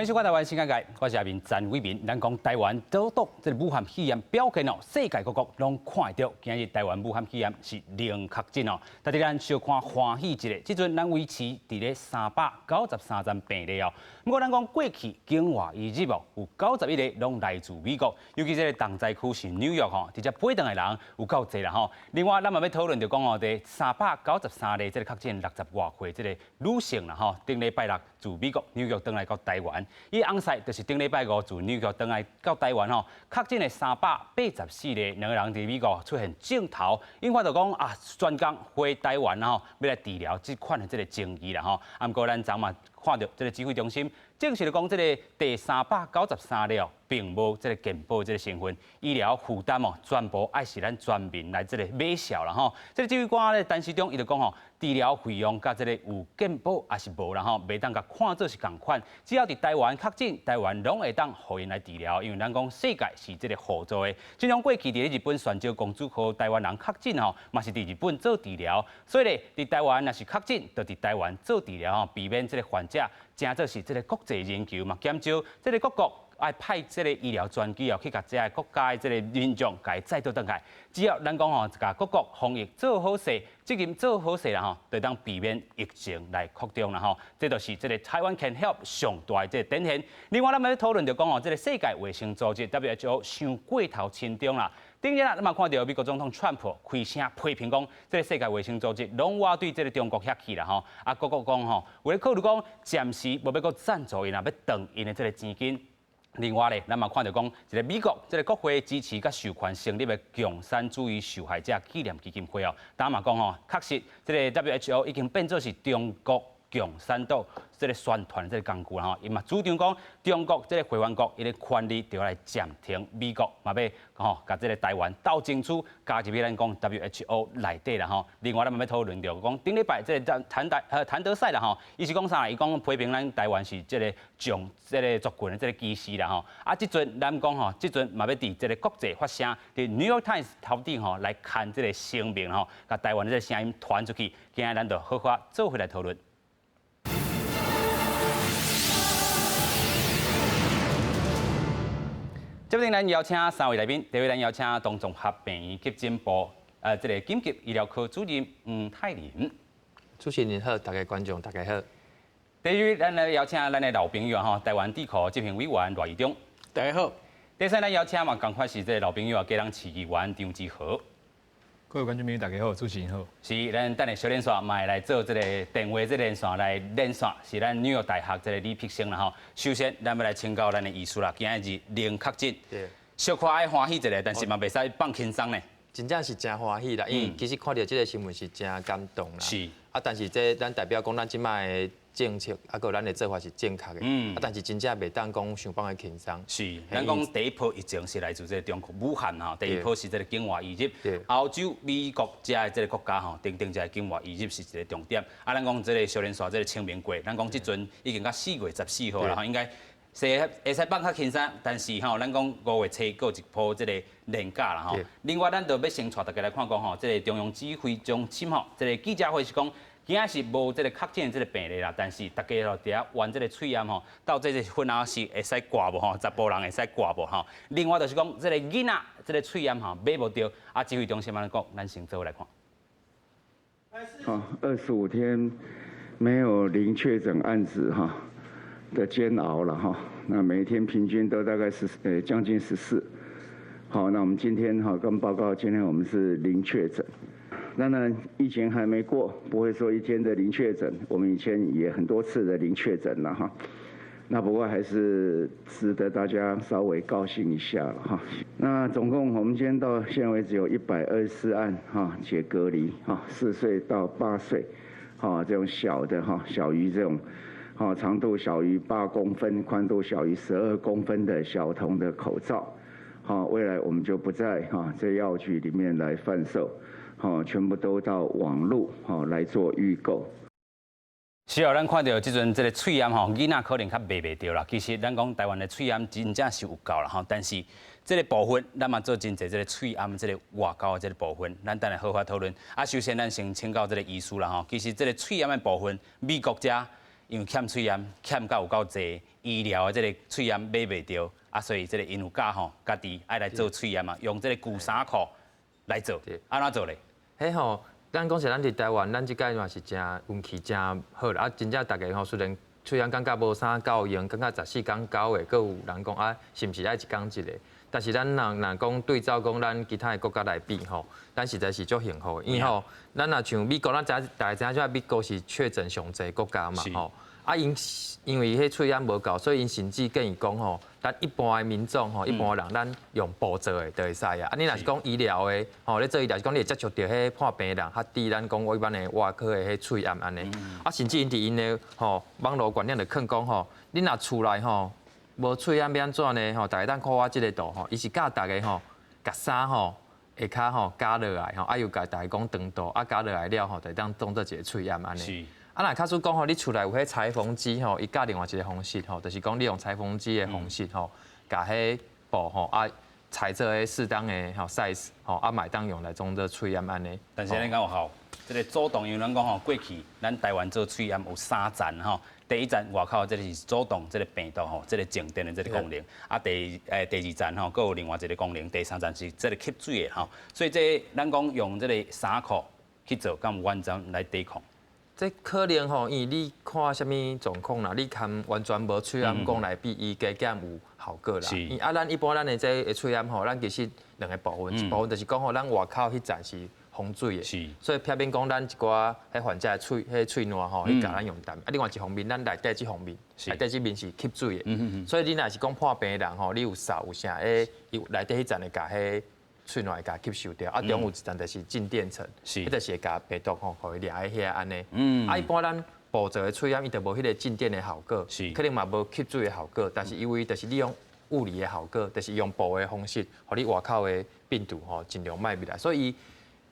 歡迎收看《台灣新世界》，我是阿明詹偉民。咱講台灣島國這個武漢肺炎表現哦，世界各國攏看會著。今日台灣武漢肺炎是零確診哦，但是咱小看歡喜一下，這陣咱維持佇咧393站病例哦。不過咱講過去境外移入哦，有91个攏來自美國，尤其這個重災區是紐約吼，直接飛轉來的人有夠濟啦吼。另外，咱嘛欲討論著講哦，佇393例這個確診60外歲這個女性啦吼，頂禮拜六自美國紐約轉來到台灣。伊翁婿就是頂禮拜五自紐約轉來到台灣吼，確診的384例，兩個人佇美國出現症頭，引發著講啊，專工回台灣吼，欲來治療這款的這個爭議啦吼。啊，毋過咱昨嘛看著這個指揮中心證實著講，這個第三百九十三例哦，並無這個健保這個成分，醫療負擔哦，全部愛是咱全民來這個買數啦吼。這個指揮官咧，陳時中伊就講吼，治療費用佮這個有健保抑是無啦吼，袂當共看做是仝款，只要佇台灣確診，台灣攏會當予𪜶來治療，因為咱講世界是這個互助的。正像過去佇日本船石公主號台灣人確診吼，嘛是佇日本做治療，所以咧，佇台灣若是確診，就佇台灣做治療吼，避免這個患者成做是這個國際人球嘛，減少這個各國愛派這個醫療專機哦，去共這个國家的這個民眾共伊載倒轉來。只要咱講吼，共各國防疫做好勢，責任做好勢啦吼，就當避免疫情來擴張啦吼。這就是這個 Taiwan Can Help 上大的這個展現。另外，咱欲討論著講吼，這個世界衛生組織 WHO 傷過頭親中啦。頂日啊，咱嘛看著美國總統川普開聲批評講，這個世界衛生組織攏倚對這個中國遐去啦吼。啊，閣閣講吼，有咧考慮講暫時無欲閣贊助𪜶啊，欲斷𪜶的這個錢金。另外咧，咱嘛看著講，一個美國這個國會支持佮授權成立的共產主義受害者紀念基金會哦，今嘛講吼，確實這個 WHO 已經變做是中國共產黨這個宣傳這個工具啦吼，伊嘛主張講中國這個會員國伊的權利著來暫停，美國嘛欲吼共這個台灣鬥爭取加入去咱講 WHO 內底啦吼。另外，咱嘛欲討論著講，頂禮拜這個譚德譚德塞啦吼，伊是講啥？伊講批評咱台灣是這個將這個族群的這個歧視啦吼。啊，這陣咱講吼，這陣嘛欲佇這個國際發聲，佇 New York Times 頭頂吼來刊這個聲明吼，共台灣的這個聲音傳出去。今日咱就好好做伙來討論。這邊咱邀請三位來賓，第一位咱邀請東綜合病院急診部，這個緊急醫療科主任黃泰林。主持人好，大家觀眾大家好。第二位咱來邀請咱的老朋友吼，台灣智庫執行委員賴怡忠。大家好。第三咱邀請嘛，仝款是這個老朋友啊，基隆市議員張志豪。各位觀眾朋友，大家好，主持人好。是，咱等下小連線嘛會來做這個電話這連線來連線，是咱紐約大學這個李必勝啦吼。首先，咱欲來請教咱的醫師啦，今日零確診，小可愛歡喜一下，但是嘛袂使放輕鬆呢。真正是誠歡喜啦，因為其實看著這個新聞是誠感動啦。啊，但是這咱代表講咱這擺的政策，啊，閣有咱的做法是正確的。啊，但是真正袂當講傷放的輕鬆。是，咱講第一波疫情是來自這個中國武漢吼，第二波是這個境外移入。歐洲、美國這的這個國家吼，等等這个境外移入是一個重點。啊，咱講這個小連線這個清明過，咱講這陣已經到4月14號啦，吼，應該會會使放較輕鬆，但是吼，咱講5月初閣有一波這個連假啦吼。另外，咱就欲先帶大家來看講吼，這個中央指揮中心吼，這個記者會是講，今仔是無這個確診這個病例啦，但是大家吼佇遐冤這個喙罨吼，到底這個粉紅色會使掛無吼？查埔人會使掛無吼？另外就是講，這個囡仔這個喙罨吼買無著，啊，指揮中心按呢講，咱先做伙來看。好，25天沒有零確診案子哈的煎熬了哈，那每天平均都大概是將近14。好，那我們今天哈跟報告，今天我們是零確診。當然疫情還沒過，不會說一天的零確診，我們以前也很多次的零確診了哈。那不過還是值得大家稍微高興一下了哈。那總共我們今天到現在為止有124案哈解隔離哈，4歲到8歲，哈這種小的哈小於這種，哈長度小於8公分、寬度小於12公分的小童的口罩，哈未來我們就不在哈這藥局裡面來販售。好，全部都到網路哈來做預購。是哦，咱看著這陣這個喙罨吼，囡仔可能較買袂著啦。其實咱講台灣的喙罨真正是有夠啦吼，但是這個部分咱嘛做真濟這個喙罨這個外交的這個部分，咱等下好好討論。啊，首先咱先請教這個醫師啦吼。其實這個喙罨的部分，美國遮因為欠喙罨欠甲有夠濟，醫療的這个喙罨買袂著，啊，所以這个𪜶有教吼，家己愛來做喙罨啊，用這个舊衫褲來做，按怎做咧？彼吼，咱講是咱佇台灣，咱這擺嘛是誠運氣誠好啦。啊，真正逐家吼，雖然喙罨感覺無啥夠用，感覺14工九个，閣有人講啊，是毋是愛一工一个？但是咱若若講對照講咱其他的國家來比吼，咱實在是足幸福的。因為吼，咱若像美國，咱知大家知影，美國是確診上濟國家嘛吼。啊，𪜶因為彼喙罨無夠，所以𪜶甚至建議講吼，咱一般的民眾吼，一般人咱用布做的就會使啊。啊，你若是講醫療的吼，咧做醫療是講你會接觸著彼破病人，較低咱講一般的外科的彼喙罨按呢。啊，甚至𪜶佇𪜶的吼網路觀點就囥講吼，你若厝內吼無喙罨欲按怎呢？吼，大家當看我這个圖吼，伊是教逐家吼，共衫吼下跤吼絞落來吼，啊又共大家講長度，啊絞落來了吼，就會當當做一个喙罨按呢。啊，若假使講吼，你厝內有彼裁縫機吼，伊教另外一个方式吼，就是講你用裁縫機的方式吼，共彼布吼啊裁做彼適當的吼 size 吼，啊嘛會當用來當做喙罨按呢。但是咱講有效，這个主動，因為咱講吼，過去咱台灣做喙罨有三層吼。第一層外口這个是阻擋這个病毒吼，這个靜電的這个功能。啊，第二層吼，閣有另外一个功能。第三層是這个吸水的吼。所以這咱講用這个衫褲去做，敢有完全來抵抗？這可能吼，因為你看啥物狀況啦，你含完全無喙罨講來比，伊加減有效果啦。因啊，咱一般咱的這个喙罨吼，咱其實兩个部分，一部分就是講吼，咱外口彼層是防水的，所以避免講咱一寡彼患者的喙彼喙瀾吼，彼共咱用淡。啊，另外一方面，咱內底這方面，內底這面是吸水的，所以你若是講破病的人吼，你有嗽有啥，彼內底彼層會共彼喙瀾會共吸收掉，啊，中有一層就是靜電層，彼就是會共病毒吼，予伊掠佇遐按呢。啊，一般咱布做的喙罨，伊就無彼个靜電的效果，可能嘛無吸水的效果，但是因為就是利用物理的效果，就是用布的方式，予你外口的病毒吼盡量莫入來，所以伊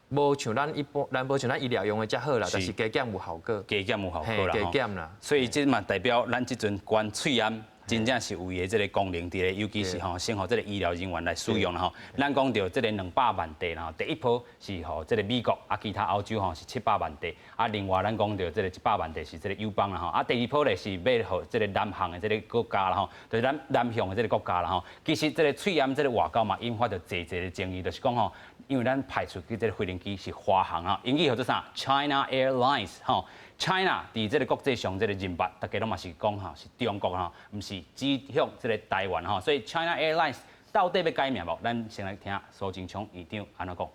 無像咱一般，咱無像咱醫療用的遮好啦，但是加減有效果，加減有效果啦，加減啦。所以這嘛代表咱這陣懸喙罨，真正是有伊的這个功能佇咧，尤其是吼，先予這个醫療人員來使用啦吼。咱講著這个200萬塊啦，第一波是予這个美國，啊，其他歐洲吼是700萬塊，啊，另外咱講著這个100萬塊是這个友邦啦吼，啊，第二波咧是欲予這个南向的這个國家啦吼，就是咱南向的這个國家啦吼。其實這个喙罨這个外交嘛，引發著濟濟的爭議，就是講吼，因為咱派出去這个飛行機是華航啊，英語叫做啥？China Airlines 吼。China 佇這个國際上這个認捌，大家攏嘛是講吼是中國吼，毋是指向這个台灣吼，所以 China Airlines 到底欲改名無？咱先來聽蘇貞昌院長按怎講。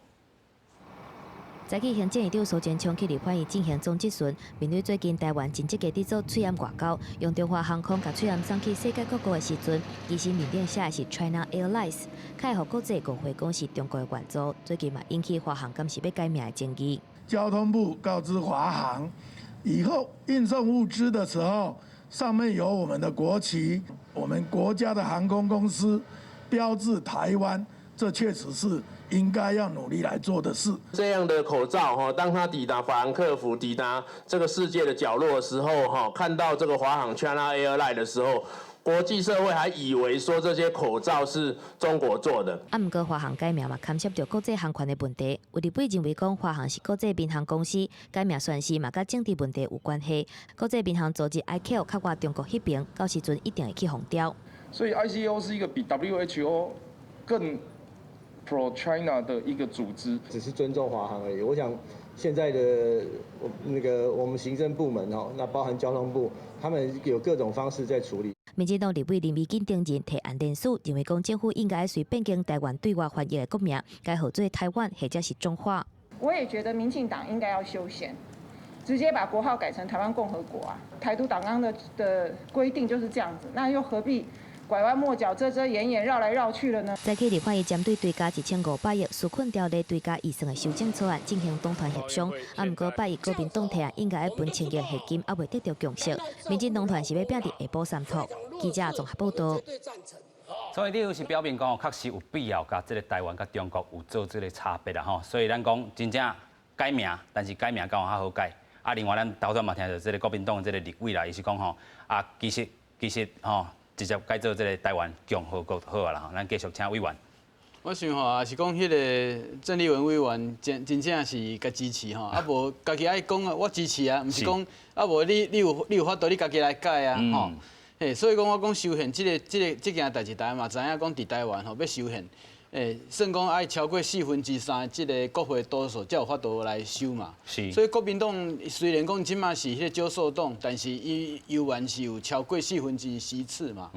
早起行政院長蘇貞昌去立法院進行總質詢，面對最近台灣真積極佇做喙罨外交，用中華航空共喙罨送去世界各國的時陣，其實面頂寫的是 China Airlines，較會予國際誤會講是中國的援助。最近嘛引起華航敢是欲改名的爭議。交通部告知華航，以後運送物資的時候，上面有我們的國旗，我們國家的航空公司標誌台灣，這確實是應該要努力來做的事。這樣的口罩哈，當它抵達法蘭克福、抵達這個世界的角落的時候，哈，看到這個華航 China Airlines 的時候，國際社會還以為說這些口罩是中國做的。啊，毋過華航改名嘛，牽涉著國際航權的問題。有立委認為講華航是國際民航公司，改名宣示嘛，佮政治問題有關係。國際民航組織 ICAO 較倚中國彼邊，到時陣一定會去封刁。所以 ICAO 是一個比 WHO 更 pro China 的一個組織，只是尊重華航而已。我想現在的那個我們行政部門哦，那包含交通部，他們有各種方式在處理。民進黨立委林宜瑾等人提案聯署，認為講政府應該隨變更台灣對外翻譯的國名，改號做台灣或者是中華。我也覺得民進黨應該要修憲，直接把國號改成台灣共和國啊！台獨黨綱的規定就是這樣子，那又何必拐彎抹角、遮遮掩掩、繞來繞去了呢？早起立法院針對追加1500億紓困條例追加預算的修正草案進行黨團協商，啊，毋過拜一國民黨提案應該愛分1000億現金，猶未得著共識。民進黨團是欲拚佇下晡三讀。記者綜合報道。所以你有是表明講，確實有必要共這个台灣佮中國有做這个差別啦吼。所以咱講真正改名，但是改名敢有較好改。啊，另外咱頭拄嘛聽著這个國民黨這个立委啦，伊是講吼，啊，其實吼，直接改做這个台灣共和國就好啊啦吼。咱繼續請委員。我想吼，也是講彼个鄭麗文委員真真正是共支持吼，啊無家己愛講啊，我支持啊，毋是講啊無你有法度你家己來改啊，吼。嘿，所以講我講修憲這個這件代誌，大家嘛知影講佇台灣吼欲修憲，算講愛超過3/4的這个國會多數才有法度來修嘛。所以國民黨雖然講這馬是彼个少數黨，但是伊猶原是有超過四分之一席次嘛。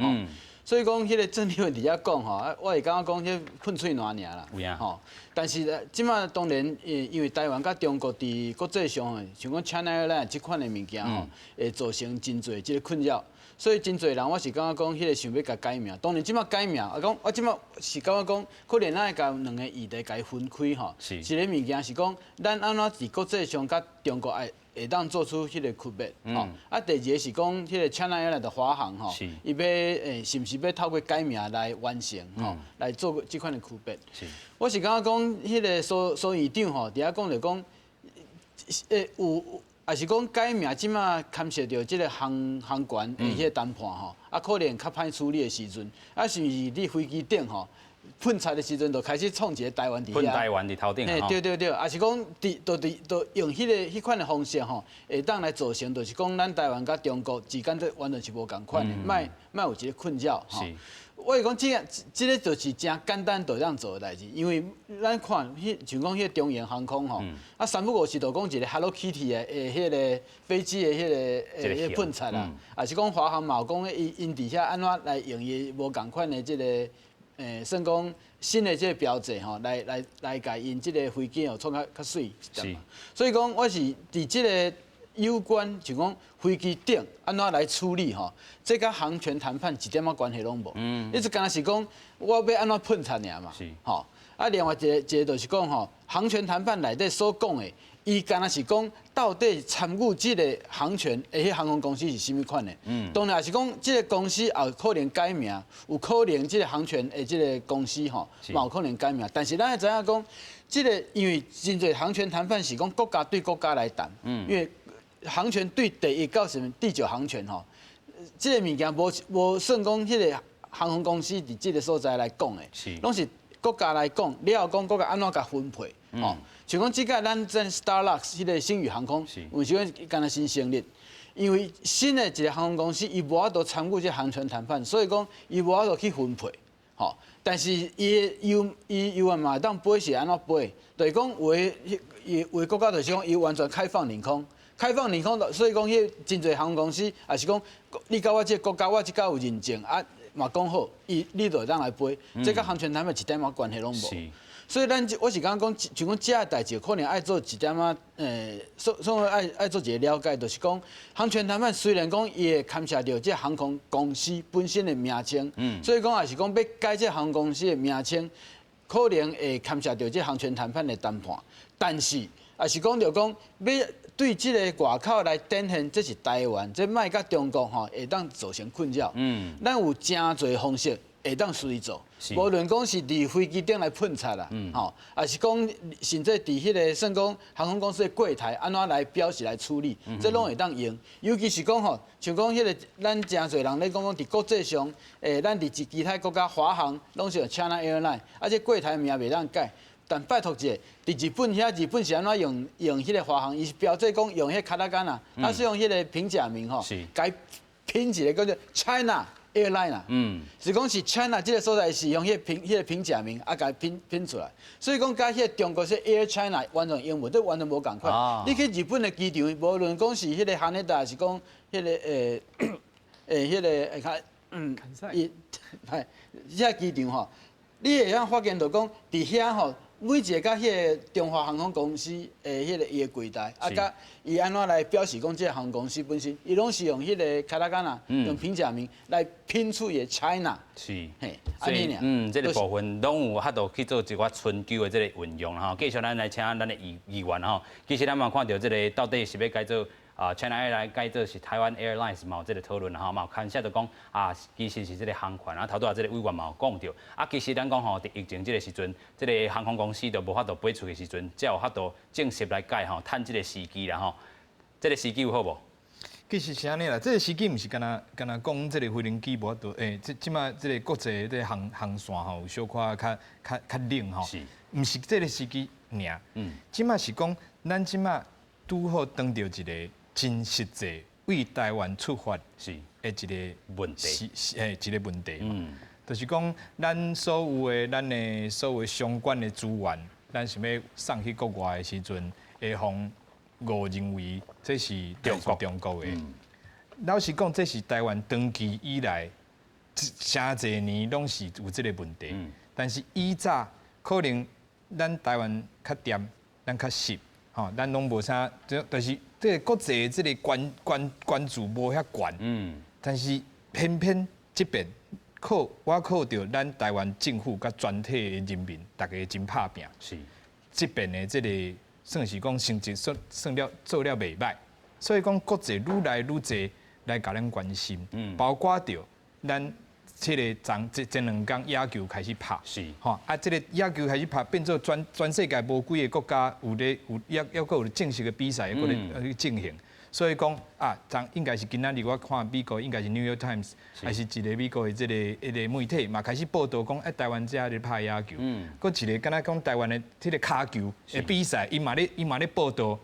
所以講，彼个鄭麗文佇遐講吼，啊，我會感覺講彼噴喙瀾爾啦，吼。但是咧，這馬當然，因為台灣佮中國佇國際上，像講 China Airlines 這款的物件吼，會造成真濟這个困擾。所以真濟人，我是感覺講，彼个想欲共改名。當然，這馬改名，啊講我這馬是感覺講，可能咱愛共兩个議題共伊分開吼。一个物件是講，咱按怎佇國際上佮中國愛會當做出彼个區別，吼。啊，第二个是講，彼个 China Airlines 的華航吼，伊欲是毋是欲透過改名來完成吼，來做這款的區別。我是感覺講，彼个蘇蘇院長吼，佇遐講就講，有，也是講改名，這馬牽涉著這个航權的彼个談判吼，啊，可能較歹處理的時陣，啊，是毋是你飛機頂吼噴漆的時陣，就開始創一个台灣佇遐？噴台灣佇頭頂。嘿，對對對，也是講佇就佇就用彼款的方式吼，會當來造成，就是講咱台灣佮中國之間這完全是無仝款的，莫莫有一个困擾吼。我會講，這個就是誠簡單就通做的代誌，因為咱看彼像講彼个中榮航空吼，啊三不五時就講一个 Hello Kitty 的彼个飛機的彼個噴漆啦，也是講華航嘛有講伊𪜶佇遐按怎來用伊無仝款的這个，算講新的這个標誌吼，來共𪜶這个飛機哦創較較媠。所以講，我是佇這个有關就講飛機頂按怎來處理吼，這佮航權談判一點仔關係攏無。你只敢若是講我欲按怎噴漆爾嘛。吼，啊，另外一個就是講吼，航權談判內底所講的，伊敢若是講到底參與這个航權的彼航空公司是啥物款的。當然也是講這个公司也有可能改名，有可能這个航權的這个公司吼，嘛有可能改名。但是咱愛知影講，這个因為真濟航權談判是講國家對國家來談，因為航權對第一到什麼第九航權吼，這个物件無無算講彼个航空公司佇這个所在來講的，攏是國家來講，了後講國家按怎共分配，吼，像講這擺咱這 Starlux 彼个星宇航空，有時陣敢若新成立，因為新的一个航空公司，伊無法度參與這航權談判，所以講伊無法度去分配，吼。但是伊的有伊有嘛會當飛是按怎飛？就是講有的有的國家就是講伊完全開放領空。開放領空，所以講，彼真濟航空公司，也是講，你佮我這个國家，我這个有認證，啊，嘛講好，伊你就會當來飛，這佮航權談判一點仔關係攏無。所以咱我是感覺講，像講這个代誌，可能愛做一點仔，所以愛做一个了解，就是講航權談判雖然講伊會牽涉著這航空公司本身的名稱，所以講也是講欲改這航空公司的名稱，可能會牽涉著這航權談判的談判，但是也是講著講欲對這个外口來展現，這是台灣，這莫佮中國吼會當造成困擾。咱有誠濟方式會當隨意做，無論講是佇飛機頂來噴漆啦，吼，抑是講甚至佇彼个算講航空公司的櫃台按怎來標示來處理，這攏會當用。尤其是講吼，像講彼个咱誠濟人咧講講佇國際上，咱佇其他國家華航攏是用 China Airline，啊，這櫃台名袂當改。但拜託一下，佇日本遐，日本是按怎用用彼个華航？伊是標註講用彼个 katakana，啊是用彼个平假名吼，共拼一个叫做 China Airline 啊，是講是 China 這个所在是用彼个平假名啊，共拼拼出來。所以講佮彼个中國是 Air China 完全英文都完全無仝款。你去日本的機場，無論講是彼个羽田，抑是講彼个彼个較伊遐機場吼，你會當發現著講佇遐吼。每一个佮彼个中華航空公司的彼个伊的櫃台，啊，佮伊按怎來表示講這个航空公司本身，伊攏是用彼个 katakana，用平假名來拼出伊的 China。嘿，所以這个部分攏有法度去做一寡春秋的這个運用吼。繼續咱來請咱的議員吼。其實咱嘛看著這个到底是欲改做啊，China Airlines 改做是台灣 Airlines 嘛有這个討論吼，嘛有牽涉著講啊，其實是這个航權啊，頭拄仔這个委員嘛有講著啊，其實咱講吼，佇疫情這个時陣，這个航空公司都無法度飛出去時陣，才有法度正式來改吼，趁這个時機啦吼。這个時機有好無？其實是按呢啦，這個時機毋是干焦干焦講這個飛行機無法度，這這馬這個國際這個航線吼，有小可較較較冷吼，毋是這個時機爾。這馬是講咱這馬拄好當著一個真實際為台灣出發的一個問題，是一個問題嘛。就是講咱所有的咱的所有相關的資源，咱想欲送去國外的時陣，會予誤認為這是中國中國的。老實講，這是台灣長期以來，誠濟年攏是有這個問題。但是以早可能咱台灣較恬，咱較實，吼，咱攏無啥，就是這個國際這個關注無遐懸。但是偏偏這邊靠我靠著咱台灣政府佮全體的人民，大家真拍拚。這邊的這個算是講成績算算了做了袂䆀，所以講國際愈來愈濟來共咱關心，包括著咱這個昨這前兩工野球開始拍，吼啊，這個野球開始拍，變做全世界無幾个國家有咧有猶猶閣有正式的比賽，閣咧去進行。所以講啊，昨應該是今仔日我看美國應該是 New York Times，還是一個美國的這個一個媒體嘛開始報道講，台灣遮咧拍野球，閣一個敢若講台灣的這個跤球的比賽，伊嘛咧報道，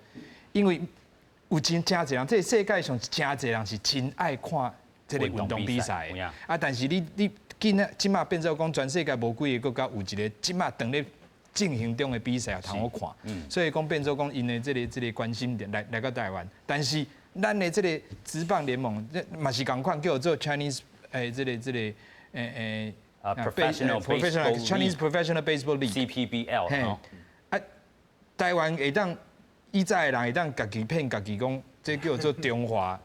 因為有真誠濟人，這個世界上誠濟人是真愛看這個運動比賽的，啊，但是你今仔這馬變做講全世界無幾个國家有一個這馬當咧進行中的比賽通好看，所以講變做講𪜶的這個關心點來到台灣，但是咱的這個職棒聯盟，這嘛是仝款叫做 Chinese 這個Professional Professional Chinese Professional Baseball League CPBL 啊，台灣會當以早的人會當家己騙家己講，這叫做中華。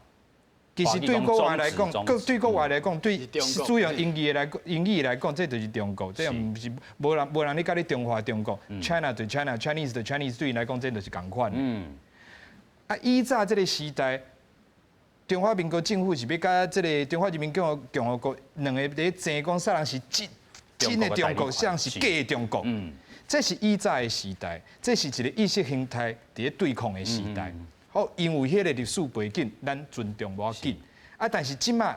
其實對國外來講，對國外來講，對使用英語來講，這就是中國，這毋是無人咧佮你中華中國，China 對 China，Chinese 對 Chinese 對𪜶來講，這就是仝款。啊，以早這個時代，中華民國政府是欲佮這個中華人民共和國兩个佇咧爭講，啥人是真真的中國，啥人是假的中國。這是以早的時代，這是一個意識形態佇咧對抗的時代。好，因為彼個歷史背景，咱尊重無要緊。啊，但是這馬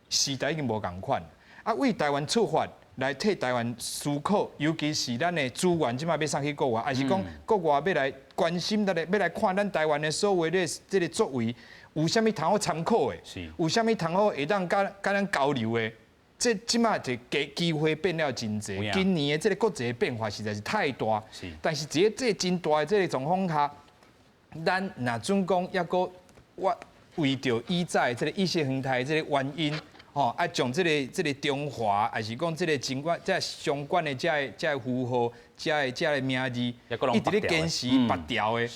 時代已經無仝款。啊，為台灣出發來替台灣思考，尤其是咱的資源這馬欲送去國外，還是講國外欲來關心咱的，欲來看咱台灣的所謂的這個作為，有啥物通好參考的？有啥物通好會當佮咱交流的？這這馬就機會變了真濟。今年的這個國際變化實在是太大。但是佇這真大的這個狀況下，咱若準講，猶閣我為著以早的這個意識形態這個原因，吼啊，將這個中華，還是講這個相關、這相關的這个符號、這个名字，一直咧堅持拔掉的。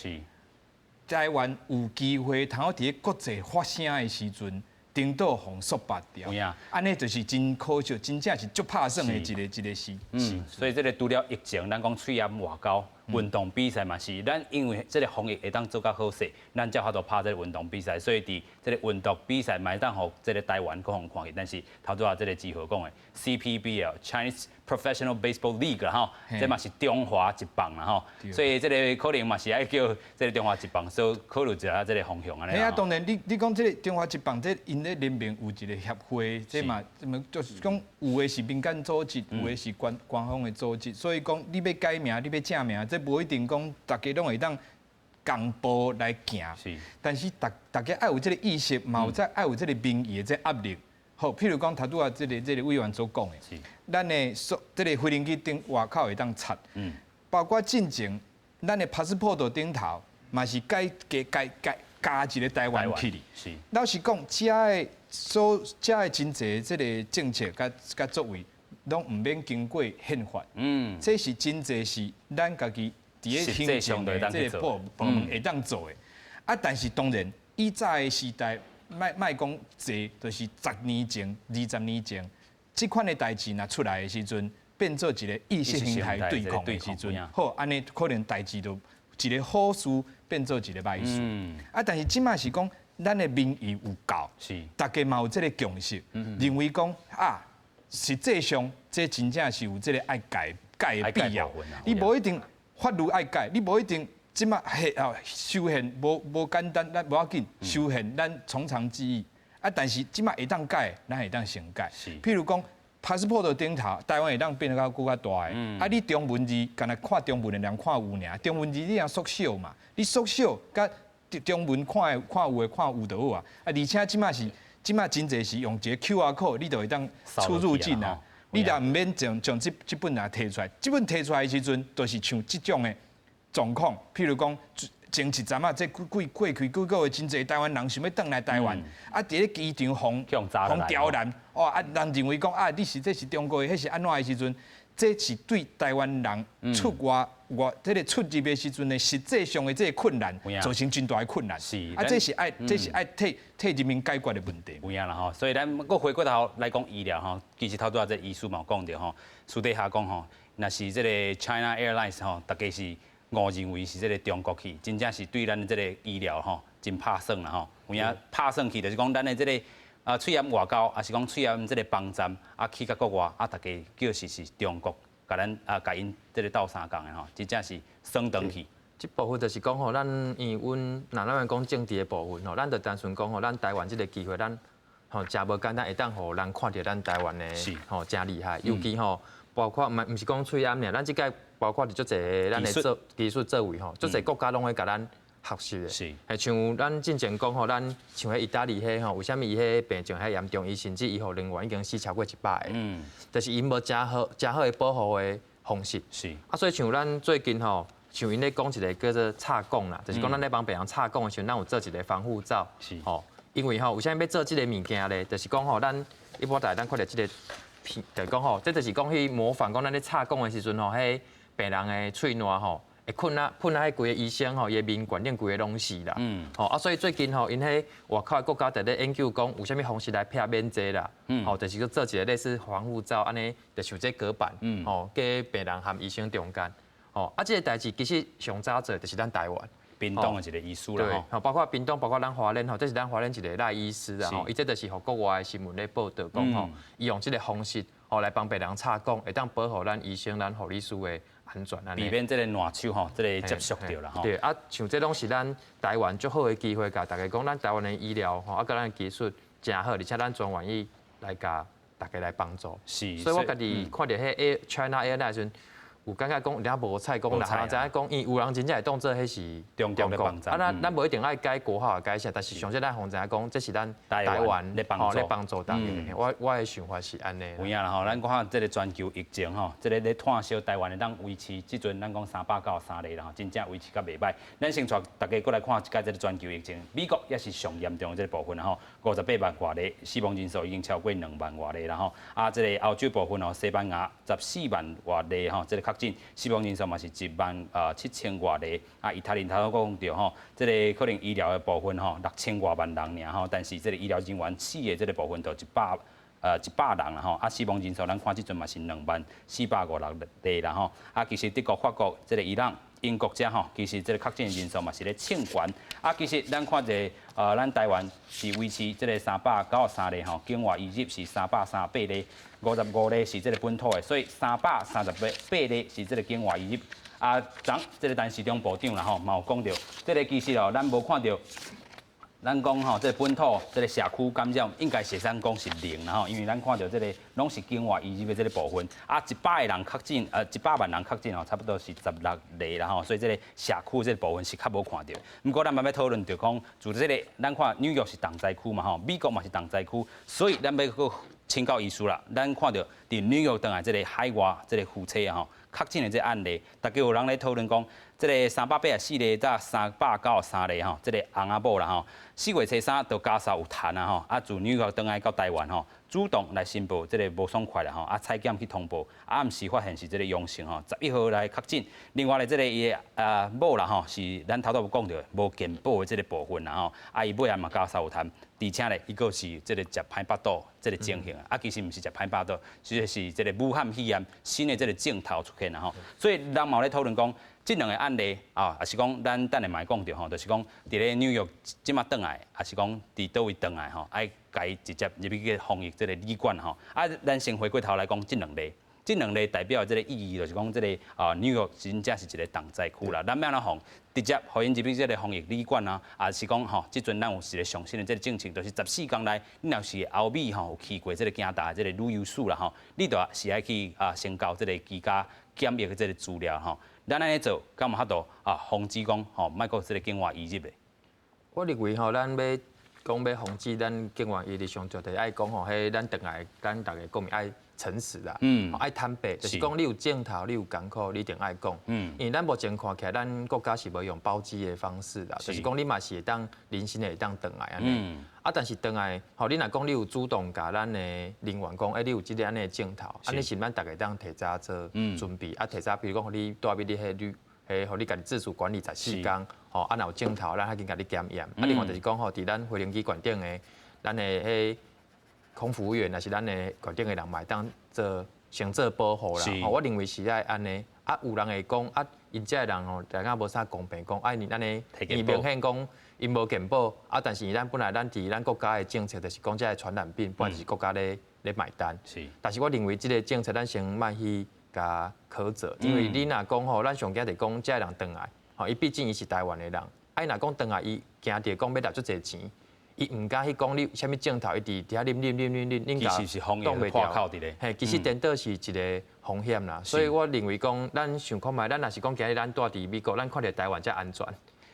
台灣有機會通好佇咧國際發聲的時陣，顛倒予煞拔掉，按呢就是真可惜，真正是足拍算的一個事。嗯，所以這個除了疫情，咱講喙罨外交、運動比賽嘛是，咱因為這個防疫會當做較好勢，咱才有法度拍這個運動比賽。所以佇這個運動比賽嘛會當予這個台灣閣予看見。但是頭拄仔這個志豪講的 CPBL Chinese Professional Baseball League 啦吼，這嘛是中華職棒啦吼，所以這個可能嘛是愛叫這個中華職棒，所以考慮一下這個方向按呢。嘿啊，當然你講這個中華職棒，這𪜶咧聯盟有一個協會，這嘛，就是講有的是民間組織，有的是官方的組織，所以講你欲改名，你欲正名，這無一定講大家攏會當仝步來行。但是大家愛有這個意識，嘛有這愛有這個民意的這壓力。好，譬如講頭拄仔這個委員所講的，咱的所這個飛行機頂外口會當插，包括進前咱的 passport 頂頭嘛是改加改改加一個台灣去哩。老實講，遮的所遮的真濟這個政策佮作為，攏毋免經過憲法。這是真濟是咱家己佇咧行政的這個部門會當做的。啊，但是當然，以早的時代，莫莫講濟，就是10年前、20年前，這款的代誌若出來的時陣，變做一個意識形態對抗的時陣，好，按呢可能代誌就一個好事變做一個歹事。啊，但是這馬是講，咱的民意有夠，大家嘛有這個共識，認為講啊，實際上這真正是有這個愛改改的必要。你無一定法律愛改，你無一定。這馬係啊，修憲無簡單，咱無要緊，修憲咱從長計議。啊，但是這馬會當改，咱會當先改。譬如講，passport 頂頭，台灣會當變得較閣較大的。啊，你中文字，干焦看中文的人看有爾，中文字你通縮小嘛？你縮小，佮中文看的看有的看有就好啊。啊，而且這馬真濟是用一个 QR code，你就會當出入境啊。你就毋免將這本啊提出來，這本提出來的時陣，就是像這種的狀況，譬如講前一陣仔，這過去幾個月真濟台灣人想欲轉來台灣，啊，佇咧機場予予刁難，哦，啊，人認為講啊，你是這是中國的，彼是按怎的時陣，這是對台灣人出外外這个出入的時陣的實際上的這个困難，造成真大的困難。啊，這是愛替人民解決的問題。有影啦吼，所以咱閣回過頭來講醫療吼，其實頭拄仔這醫師嘛有講著吼，私底下講吼，若是這个 China Airlines 吼，大家是誤認為是這个中國去，真正是對咱這个醫療吼真拍算啦吼。有影拍算去就是講咱的這个啊，喙罨外交，抑是講喙罨這个幫站啊，去到國外啊，大家叫是中國，共咱啊，共𪜶這个鬥相共的吼，真正是耍轉去。這部分就是講吼，咱因為阮若咱講政治的部分吼，咱就單純講吼，咱台灣這个機會，咱吼誠無簡單，會當予人看著咱台灣的吼誠厲害，尤其吼包括毋是講喙罨爾，咱這屆包括佇足濟咱的做技術作為吼，足濟國家攏會共咱學習的。係像咱進前講吼，咱像彼意大利彼吼，為啥物伊彼病情遐嚴重？伊甚至醫護人員已經死超過100個。就是𪜶無誠好、誠好的保護的方式。啊，所以像咱最近吼，像𪜶咧講一个叫做插管啦，就是講咱咧幫病人插管的時陣，咱有做一个防護罩。吼，因為吼，為啥物欲做這个物件咧？就是講吼，咱一般大家咱看著這个片，就是講吼，這就是講去模仿講咱咧插管的時陣吼，彼病人的喙瀾吼，會噴啊噴啊，彼規个醫生吼，伊的面管頂規个攏是啦。吼啊，所以最近吼，𪜶彼外口的國家佇咧研究講，有啥物方式來避免這啦。吼，就是閣做一个類似防護罩，按呢，就像這隔板，吼，隔病人和醫生中間。吼，啊，這个代誌其實上早做就是咱台灣。屏東的一个醫師啦，吼，包括屏東，包括咱花蓮吼，這是咱花蓮一个賴醫師啊，吼，伊這就是予國外的新聞咧報導講吼，伊用這个方式吼來幫病人插管，會當保護咱醫生、咱護理師的安全。避免這个瀾手吼，這个接觸著啦吼。對，啊，像這攏是咱台灣足好的機會，共大家講，咱台灣的醫療吼，啊，佮咱的技術誠好，而且咱專願意來共大家來幫助。所以我家己看著彼 China Airlines 的時陣，有感覺講有點無彩，講人知影講，因為有人真正會當做彼是中國的幫站。啊，咱無一定愛改國號改啥，但是上少咱予人知影講，這是咱台灣咧幫助大家。我的想法是按呢。有影啦吼，咱看這个全球疫情吼，這个咧炭燒台灣會當維持，這陣咱講393例啦吼，真正維持較袂䆀。咱先帶大家閣來看一擺這个全球疫情，美國也是上嚴重的這个部分啦吼，58萬外例，死亡人數已經超過2萬外例啦吼。啊，這个歐洲部分吼，西班牙14萬外例吼，這个確診死亡人數嘛是1萬7千外例。啊，意大利頭拄講著吼，這个可能醫療的部分吼，6000外萬人爾吼，但是這个醫療人員死的這个部分就100人啦吼，啊，死亡人數咱看這陣嘛是20,456例啦吼。啊，其實德國、法國、這个伊朗、英國遮吼，其實這个確診人數嘛是咧衝懸。啊，其實咱看者，咱台灣是維持這个393例吼，境外移入是338例，55例是這个本土的，所以338例是這个境外移入。啊，昨這个陳時中部長啦吼，嘛有講著，這个其實哦，咱無看著。咱講吼，這个本土這个社區感染應該是會使講是零啦吼，因為咱看著這个攏是境外移入的這个部分，啊，100個人確診，100萬人確診吼，差不多是16例啦吼，所以這个社區這个部分是較無看著。毋過咱嘛欲討論著講，自這个咱看紐約是重災區嘛吼，美國嘛是重災區，所以咱欲閣請教醫師啦。咱看著佇紐約轉來這个海外這个夫妻啊吼，確診的這个案例，大家有人咧討論講，這个384例到393例吼，這个翁仔某啦吼，4月初3到加沙有痰啊吼，啊自紐約轉來到台灣吼，主動來申報這个無爽快啦吼，啊採檢去通報，啊毋是發現是這个陽性吼，11號來確診。另外咧，這个伊的某啦吼，是咱頭拄有講著無健保的這个部分啦吼，啊伊尾仔嘛加沙有痰，而且咧伊閣是這个食歹腹肚這个情形啊，其實毋是食歹腹肚，其實是這个武漢肺炎新的這个症頭出現啦吼，所以人嘛有咧討論講，這兩个案例啊，抑是講咱等下嘛會講著吼，就是講佇咧紐約這馬轉來，抑是講佇佗位轉來吼，愛共伊直接入去防疫這个旅館吼。啊，咱先回過頭來講這兩例，這兩个代表的這个意義，就是講這个啊紐約真正是一个重災區啦。咱欲按怎予直接予𪜶入去這个防疫旅館啊，抑是講吼，這陣咱有一个上新的這个政策，就是14天內，你若是歐美吼有去過這个加拿大這个旅遊史啦吼，你就是愛去啊先交這个居家檢疫的這个資料吼。咱按呢做，敢有法度啊防止講吼，莫閣這个境外移入的？我認為吼，咱欲講欲防止咱境外移入，上絕對愛講吼，彼咱轉來，咱逐个國民愛誠實啦，愛坦白，就是講你有症頭，你有艱苦，你一定愛講。因為咱目前看起來，咱國家是無用包機的方式啦，就是講你嘛是會當零星的會當轉來按呢。啊，但是轉來，吼，你若講你有主動共咱的人員講，欸，你有這个按呢的症頭，按呢是咱逐个當提早做準備，啊，提早比如講，予你蹛佇你彼旅，彼予你家己自主管理14天，吼，啊，若有症頭，咱較緊共你檢驗。啊，另外就是講吼，佇咱飛行機懸頂的，咱的彼空服員，抑是咱的懸頂的人，嘛會當做先做保護啦。吼，我認為是愛按呢。啊，有人會講啊，𪜶遮的人吼，大家無啥公平，講啊，𪜶按呢，伊明顯講𪜶無健保，啊，但是咱本來咱佇咱國家的政策就是講這个傳染病，本來就是國家咧買單。但是我認為這个政策咱先莫去共苛責，因為你若講吼，咱上驚就講這个人轉來，吼，伊畢竟伊是台灣的人，啊，伊若講轉來，伊驚著講欲拿足濟錢。伊毋敢去講你啥物症頭，伊佇遐啉啉啉啉啉，恁共擋袂牢。嘿，其實顛倒是一个風險啦。所以我認為講，咱想看覓，咱若是講今日咱蹛佇美國，咱看著台灣才安全。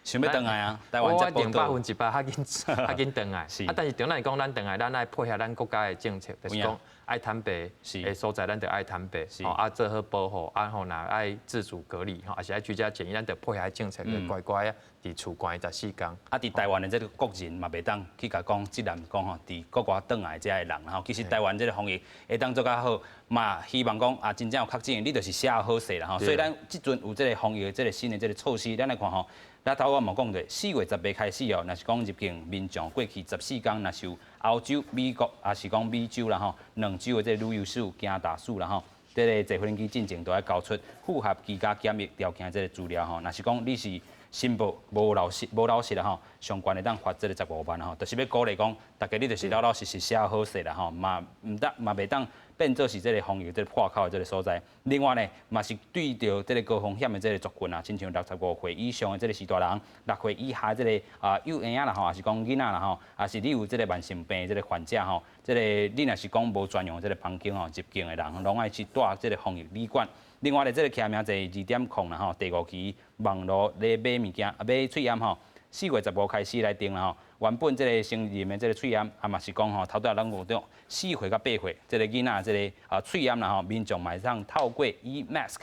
想欲轉來啊？台灣我一定100%較緊較緊轉來。啊，但是重點是講，咱轉來，咱愛配合咱國家的政策，就是講愛坦白的所在，咱就愛坦白，吼啊做好保護，啊吼若愛自主隔離，吼抑是愛居家檢疫，咱就配合政策，就乖乖啊，佇厝關14天。啊，佇台灣的這个國人嘛，袂當去共講，這人講吼，佇國外轉來遮的人吼，其實台灣這个防疫會當做較好，嘛希望講啊，真正有確診，你就是寫好勢啦吼。所以咱這陣有這个防疫的這个新的這个措施，咱來看吼。咱頭我嘛講著，4月10日開始哦，若是講入境民眾過去14天，若是有歐洲、美國，抑是講美洲啦吼，兩洲的這个旅遊史、加拿大史啦吼，這个坐飛機進前都愛交出符合居家檢疫條件的這个資料吼。若是講你是申報無落實、無落實啦吼，上懸會當罰這个15萬吼，就是欲鼓勵講，逐家你就是老老實實寫好勢啦吼，嘛毋得嘛袂當變做是這个防疫這个破口的這个所在。另外呢，嘛是對著這个高風險的這个族群啊，親像65歲以上的這个序大人，6歲以下這个啊幼嬰仔啦吼，抑是講囡仔啦吼，抑是你有這个慢性病的這个患者吼，這个你若是講無專用這个房間吼，入境的人攏愛去蹛這个防疫旅館。另外咧，這个徛名坐2.0啦吼，第五期網路咧買物件啊買喙罨吼，4月15開始來訂啦吼。原本這个成人的這个喙罨啊嘛是講吼，頭拄仔咱有講4歲到8歲這个囡仔這个啊喙罨啦吼，民眾嘛會當透過 e-mask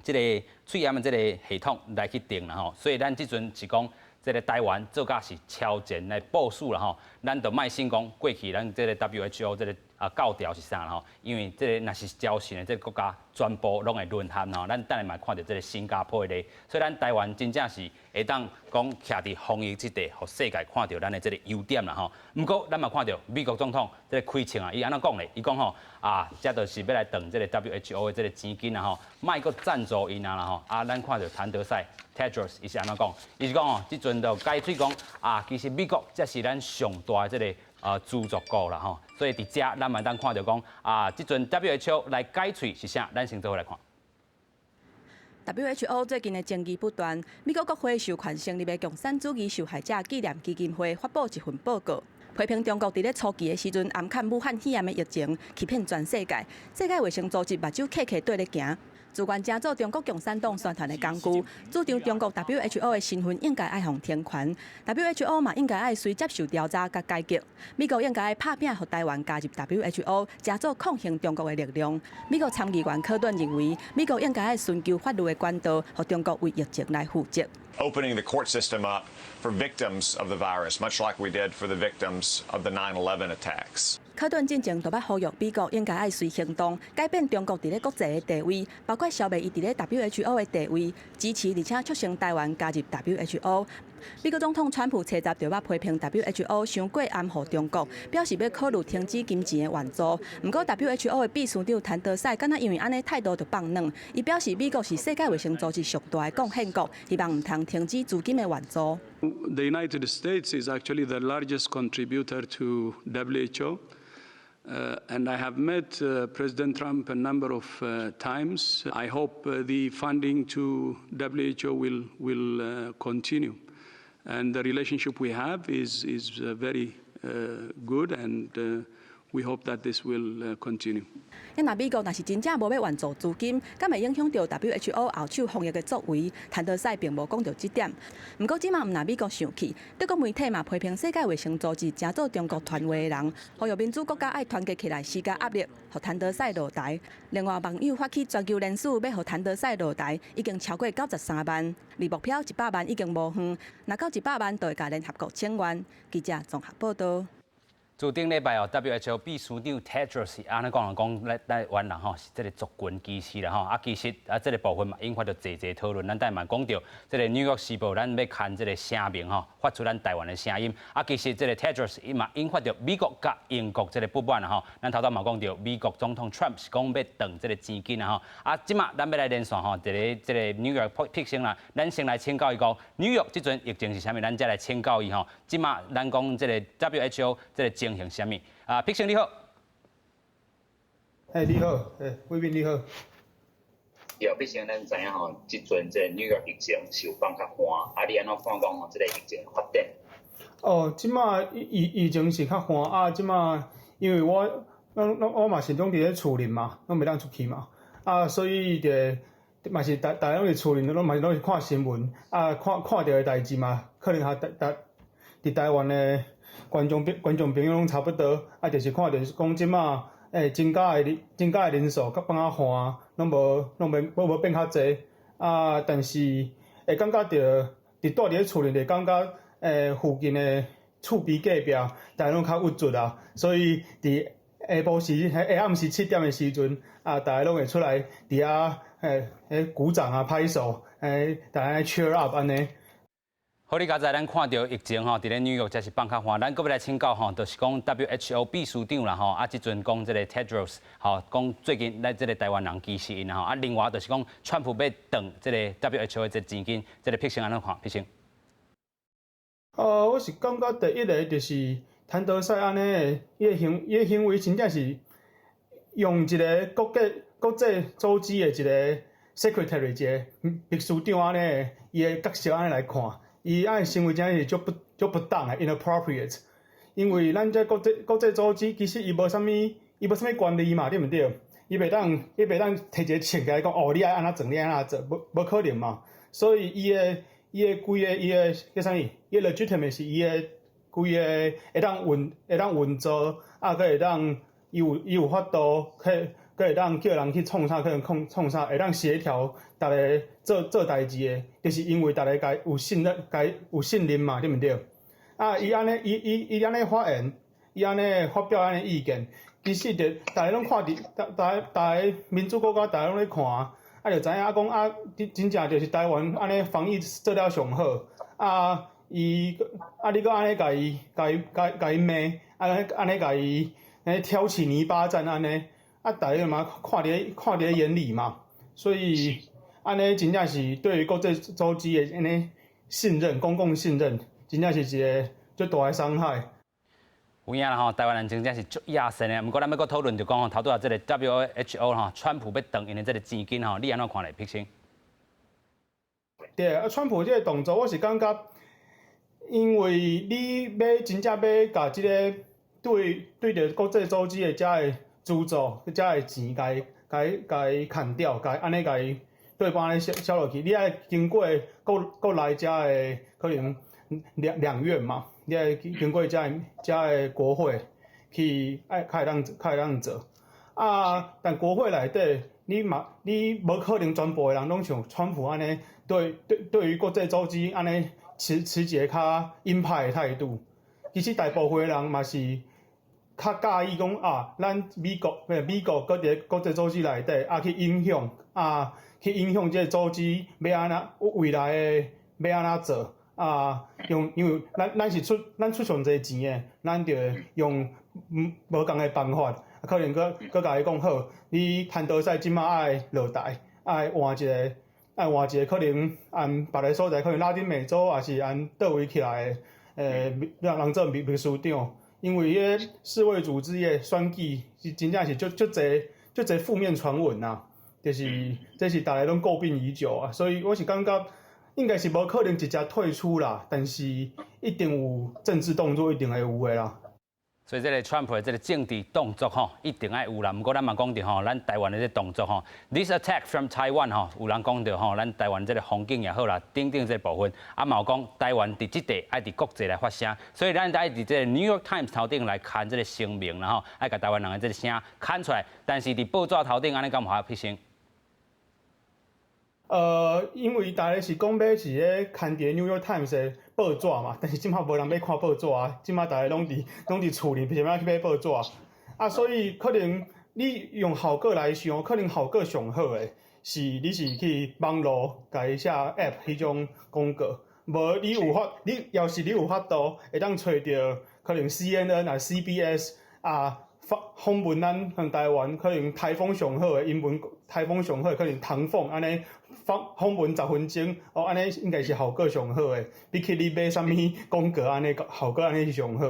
這个喙罨的這个系統來去訂啦吼。所以咱這陣是講這个台灣做甲是超前來部署啦吼，咱就莫信講過去咱這个 WHO 這个啊教條是啥啦吼，因為這个若是招信的這个國家全部攏會淪陷吼，咱等下嘛看著這个新加坡的例，所以咱台灣真正是會當講徛佇防疫這塊，予世界看著咱的這个優點啦吼。毋過咱嘛看著美國總統這个開槍啊，伊按怎講咧？伊講吼啊，這就是欲來斷這个 WHO 的這个錢金啦吼，莫閣贊助𪜶啊啦吼。啊，咱看著譚德塞 Tedros 伊是按怎講？伊是講吼，這陣就解釋講啊，其實美國才是咱上大的這个資助國啦吼，所以佇遮咱嘛當看著講啊，這陣 WHO 來解喙是啥？咱先做伙來看。 WHO 最近的爭議不斷，美國國會授權成立的共產主義受害者紀念基金會發布一份報告，批評中國佇咧初期的時陣掩藏武漢肺炎的疫情，欺騙全世界。世界衛生組織目睭瞌瞌綴咧行，自願成做中國共產黨宣傳的工具，主張中國 WHO 的身份應該愛予停權，WHO 嘛應該愛隨接受調查佮改革。美國應該愛拍拚予台灣加入 WHO，成做抗衡中國的力量。美國參議員柯頓認為，美國應該愛尋求法律的管道，予中國為疫情來負責。 Opening the court system up for victims of the virus, much like we did for the victims of the 9/11 attacks. 柯頓進前就捌呼籲美國應該愛隨行動，改變中國佇咧國際的地位，包括消滅伊佇咧 WHO 的地位，支持而且促成台灣加入 WHO。美國總統川普初十就捌批評 WHO 傷過掩護中國，表示欲考慮停止金錢的援助。毋過 WHO 的秘書長譚德塞敢若因為按呢態度就放軟，伊表示美國是世界衛生組織上大的貢獻國，希望毋通停止資金的援助。 The United States is actually the largest contributor to WHO. And I have met President Trump a number of times. I hope the funding to WHO will continue. And the relationship we have is very good, and we hope that this will continue. 啊若美國若是真正無欲援助資金，敢會影響著 WHO 後手防疫的作為？譚德塞並無講著這點。毋過這馬毋但美國生氣，德國媒體嘛批評世界衛生組織誠做中國傳話的人，呼籲民主國家愛團結起來施加壓力，予譚德塞落台。另外，網友發起全球聯署，欲予譚德塞落台，已經超過93萬，離目標100萬已經無遠，若到100萬就會共聯合國請願。記者綜合報道。自頂禮拜哦，WHO 秘書長 Tedros 按呢講講，咱台灣人吼是這个族群歧視啦吼。啊，其實啊，這个部分嘛引發著濟濟討論。咱等下嘛講著，這个紐約時報咱欲牽這个聲明吼，發出咱台灣的聲音。啊，其實這个 Tedros 伊嘛引發著美國佮英國這个不滿啦吼。咱頭拄嘛講著，美國總統 Trump 是講欲斷這个錢金啦吼。啊，這馬咱欲來連線吼，佇咧這个紐約碧星啦，咱先來請教伊講，紐約這陣疫情是啥物？咱再來請教伊吼。這馬咱講這个 WHO 這个情形是啥物？啊，碧星你好。嘿，你好，嘿，貴賓你好。對，碧星，咱知影吼，這陣這個紐約疫情是有放較緩，啊，你按怎看講吼，這个疫情發展？哦，這馬疫情是較緩啊，這馬因為我嘛是攏佇咧厝裡嘛，攏袂當出去嘛，啊，所以就嘛是逐逐家攏佇厝裡，攏嘛是攏是看新聞，啊，看看著的代誌嘛，可能較台台佇台灣的觀眾朋友攏差不多，啊，就是看著講這馬增加的人數較放較緩，攏無攏袂無無變較濟，啊，但是會感覺著佇蹛佇咧厝裡，會感覺附近的厝邊隔壁，逐家攏較鬱卒啊，所以佇下晡時、下暗時7點的時陣，啊，逐家攏會出來佇遐鼓掌啊、拍手，逐家 cheer up 按呢。好，你剛才咱看著疫情吼，佇咧紐約才是放較緩。咱閣欲來請教吼，就是講 WHO 秘書長啦吼，啊，這陣講這个 Tedros 吼，講最近咱這个台灣人歧視𪜶啦吼，啊，另外就是講川普欲斷這个 WHO 的這個錢金，這个碧星按怎看？碧星。我是感覺第一个就是譚德塞按呢，伊的行為真正是用一个國際組織的一个 secretary 一个秘書長按呢，伊的角色按呢來看。伊按呢行為真正是足不當的，inappropriate。因為咱這國際組織其實伊無啥物權力嘛，對毋對？伊袂當提一个槍來講，哦，你愛按怎做，你愛按怎做，無可能嘛。所以伊的規个伊的叫啥物？伊的 legitimacy，伊的規个會當運作，啊，閣會當伊有法度去，閣會當叫人去創啥，可能創啥，會當協調逐家做做代誌的，就是因為逐家共有信任，共有信任嘛，對毋對？啊，伊按呢，伊按呢發言，伊按呢發表按呢意見，其實就逐家攏看佇，逐逐逐家民主國家，逐家攏咧看，啊，就知影啊講啊，真正就是台灣按呢防疫做了上好，啊，伊啊你閣按呢共伊罵，按呢共伊挑起泥巴戰按呢，啊，逐家嘛看佇咧眼裡嘛，所以按呢真正是對於國際組織的按呢信任，公共信任，真正是一个足大的傷害。有影啦吼，台灣人真正是足野生的。毋過咱欲閣討論就講吼，頭拄仔這个 WHO 吼，川普欲斷𪜶的這个錢金吼，你按怎看咧？碧星？對啊，川普這个動作，我是感覺，因為你欲真正欲共這个對著國際組織的遮个資助、遮个錢，共伊砍掉，共按呢共伊對半按呢削落去，你愛經過國內遮个可能兩院嘛。你愛經過遮个國會去愛較會當做，啊，但國會內底你嘛你無可能全部的人攏像川普按呢對於國際組織按呢持一个較鷹派的態度。其實大部分的人嘛是較佮意講啊，咱美國閣佇咧國際組織內底啊去影響這個組織欲按怎未來的欲按怎做。啊，用因為咱出上濟錢的，咱就用無仝的辦法，可能閣共伊講好，你譚德塞這馬愛落台，愛換一個可能按別个所在，可能拉丁美洲，抑是按佗位起來的，人做秘書長，因為彼个世衛組織的選舉是真正是足足濟足濟負面傳聞啊，就是這是大家攏詬病已久啊，所以我是感覺應該是無可能直接退出啦，但是一定有政治動作，一定會有的啦。所以這個川普的這個政治動作吼，一定愛有啦。毋過咱嘛講著吼，咱台灣的這個動作吼，This attack from Taiwan 吼，有人講著吼，咱台灣這個風景也好啦，等等這個部分，啊嘛有講台灣佇這塊愛佇國際來發聲，所以咱愛佇這個 New York Times 頭頂來刊這個聲明啦吼，愛共台灣人的這個聲刊出來。但是佇報紙頭頂按呢敢有發生？因為大家是講欲是咧刊佇 New York Times 的報紙嘛，但是這馬無人欲看報紙啊，這馬大家攏佇厝裡，啥物去買報紙啊？所以可能你用效果來想，可能效果上好的是你是去網路共伊寫 App 彼種廣告，無你有法，你要是你有法度會當揣著可能 CNN 啊、CBS 啊。訪問咱像台灣，可能颱風上好的英文，颱風上好的可能唐鳳按呢訪訪問10分鐘，哦，按呢應該是效果上好的，比起你買啥物廣告按呢效果按呢是上好。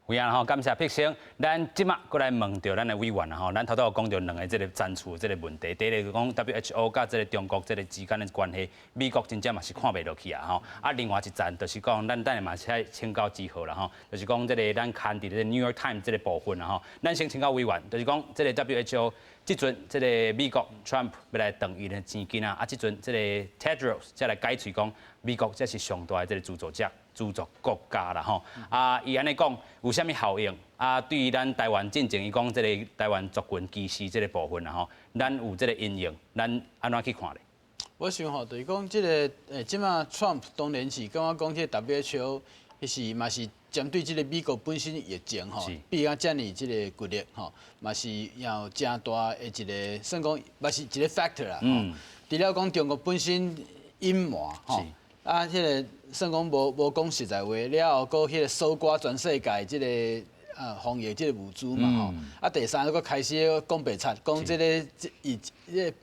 有影吼，感謝碧生。咱這馬閣來問著咱的委員吼，咱頭拄有講著兩个這个層次這个問題。第一个講 WHO 佮這个中國這个之間的關係，美國真正嘛是看袂落去啊吼。啊，另外一層就是講，咱等下嘛是愛請教志豪啦吼，就是講這个咱刊佇這个 New York Times 這个部分啦吼。咱先請教委員，就是講這个 WHO 這陣這个美國 Trump 欲來斷伊的錢金啊，啊，這陣這个 Tedros 才來解喙講，美國才是上大的這个資助者。資助國家啦吼，啊，伊按呢講有啥物效應？啊，對於咱台灣進前伊講這个台灣族群歧視這个部分啦吼，咱有這个因應，咱按怎去看咧？我想吼，就是講這个這馬 Trump 當然是感覺講這个 WHO，彼是嘛是針對這个美國本身疫情吼，變啊遮爾這个激烈吼，嘛是有誠大的一个算講嘛是一个 factor 啦。除了講中國本身隱瞞吼。啊，彼个算講無講實在話，了後閣彼个搜刮全世界這个防疫這个物資嘛吼。啊，第三閣開始講白賊，講這个這伊這个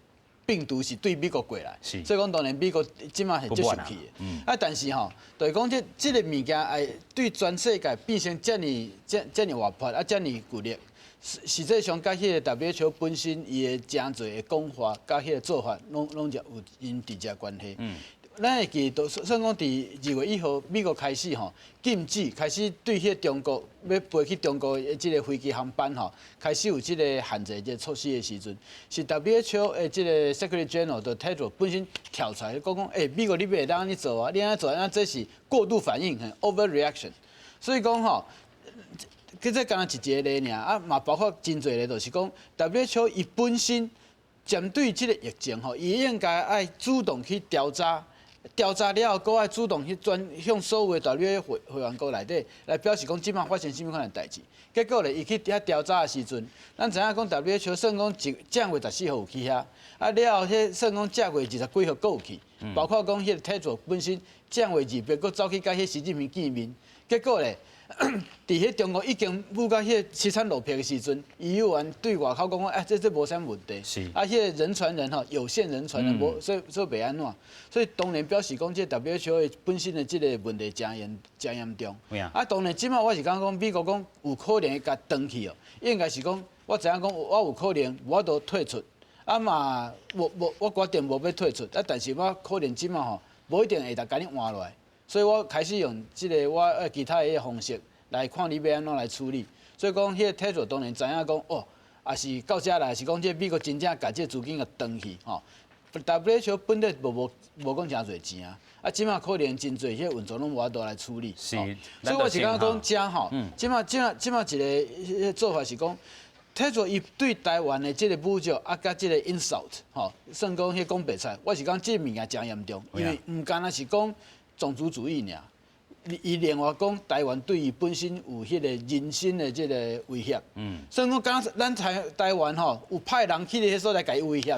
病毒是對美國過來，所以講當然美國這馬是足生氣的。啊，但是吼，就是講這這个物件愛對全世界變成遮爾遮遮爾活潑啊，遮爾激烈。實際上，佮彼个 WHO 本身伊的誠濟的講法，佮彼个做法，攏攏有𪜶直接關係。咱會記得，算講佇2月1號，美國開始吼禁止，開始對彼個中國欲飛去中國的這个飛機航班吼，開始有這个限制這个措施的時陣，是 WHO 的這个 Secretary General 的 Tedros 本身跳出來講講，欸，美國你袂當按呢做啊，你按呢做，啊這是過度反應，overreaction。所以講吼，這這敢若一個例爾，啊嘛包括真濟例，就是講 WHO 伊本身針對這个疫情吼，伊應該愛主動去調查。調查了後，閣愛主動去轉向所有的 WHO 會會員國內底來表示講，這馬發生啥物款的代誌。結果咧，伊去遐調查的時陣，咱知影講 WHO 算講一正月14號有去遐，啊了後，彼算講正月20幾號閣有去，包括講彼個 Tedros 本身正月28閣走去佮彼習近平見面，結果咧，佇彼中國已經舞到彼個凄慘落魄的時陣，伊有緣對外口講講，哎，這這無啥問題。啊，彼個人傳人吼，有限人傳人，無所以所以袂按怎。所以當然表示講，這 WHO 本身的這个問題誠嚴誠嚴重。啊，當然這馬我是感覺講，美國講有可能會共斷去哦，應該是講我知影講我有可能無法度退出，啊嘛無無我決定無欲退出，啊，但是我可能這馬吼無一定會當共你換落來，所以我開始用這个我其他的方式來看你欲按怎來處理。所以講，彼个退出當然知影講，哦，也是到遮來是講，這美國真正共這個資金共斷去吼。WHO 本來無無無講誠濟錢啊，啊，這馬可能真濟彼個運作攏無法度來處理。所以我是感覺講遮吼，這馬這馬這馬一个做法是講，退出伊對台灣的這個侮辱啊，佮這个 insult 吼，算講彼講白賊，我是講這个物件誠嚴重，因為毋干焦是講種族主義爾。伊另外講台灣對伊本身有彼個人身的這個威脅，所以講敢若咱台台灣吼有派人去彼所在共伊威脅。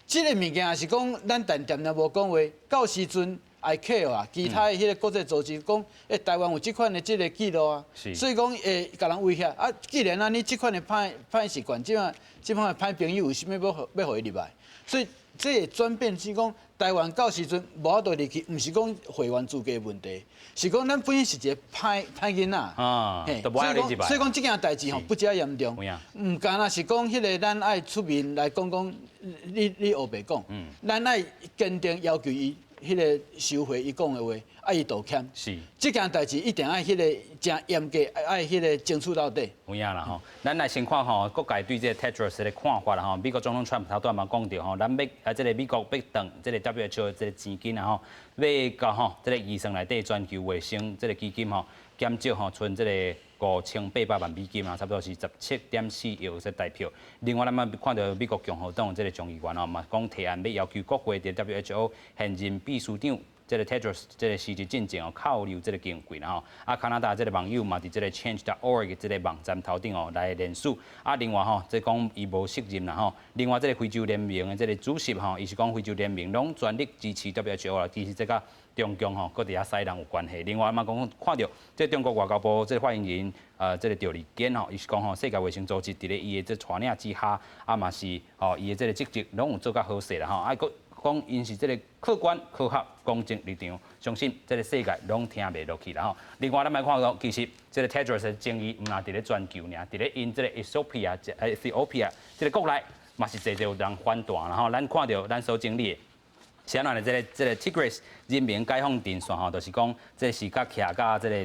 這个物件是講咱定定定無講話，到時陣 ICAO 啊，其他的彼個國際組織講，欸，台灣有這款的這个記錄啊，所以講會共人威脅。啊，既然按呢這款的歹歹習慣，這馬這款的歹朋友為啥物欲予欲予伊入來？所以這會轉變是講，台灣到時陣無法度入去，毋是講會員資格問題，是講咱本身是一個歹歹囡仔。所以講這件代誌吼不只嚴重，毋干焦是講彼個咱愛出面來講講，你烏白講，咱愛堅定要求伊彼個收回伊講的話，愛伊道歉。這件代誌一定愛彼個誠嚴格，愛彼個爭取到底。有影啦吼，咱來先看吼，各界對這個 Tedros 的看法啦吼。美國總統川普頭拄嘛講著吼，咱欲啊這個美國欲轉這個 WHO 這個錢金啊吼，欲共吼這個預算內底全球衛生這個基金吼減少吼，賰這個5800萬美金啊，差不多是17.4億這台票。另外，咱嘛看著美國共和黨這個眾議員吼嘛講提案欲要求國會佇 WHO 現任秘書長這個 Tedros 這個辭職進前哦，扣留這個經費啦吼。啊，加拿大這個網友嘛，佇這個 Change.org 這個網站頭頂哦來連署。啊，另外吼，這講伊無責任啦吼。另外，這個非洲聯盟的這個主席吼，伊是講非洲聯盟攏全力支持 WHO 啦，其實這佮中共吼，閣佇遐使人有關係。另外嘛，講看著這中國外交部這個發言人，這個趙立堅吼，伊是講吼，世界衛生組織佇咧伊的這帶領之下，啊嘛是吼，伊的這個職責攏有做較好勢啦吼。啊，閣講𪜶是這個客觀、科學、公正立場，相信這個世界攏聽袂落去啦吼。另外，咱來看到，其實這個 Tedros 的爭議毋但佇咧全球爾，佇咧𪜶這個 Ethiopia，這個國內嘛是濟濟有人反彈啦吼。咱看著咱所整理的。是按怎呢？這個 Tigray 人民解放陣線吼，就是講這是佮徛佮這個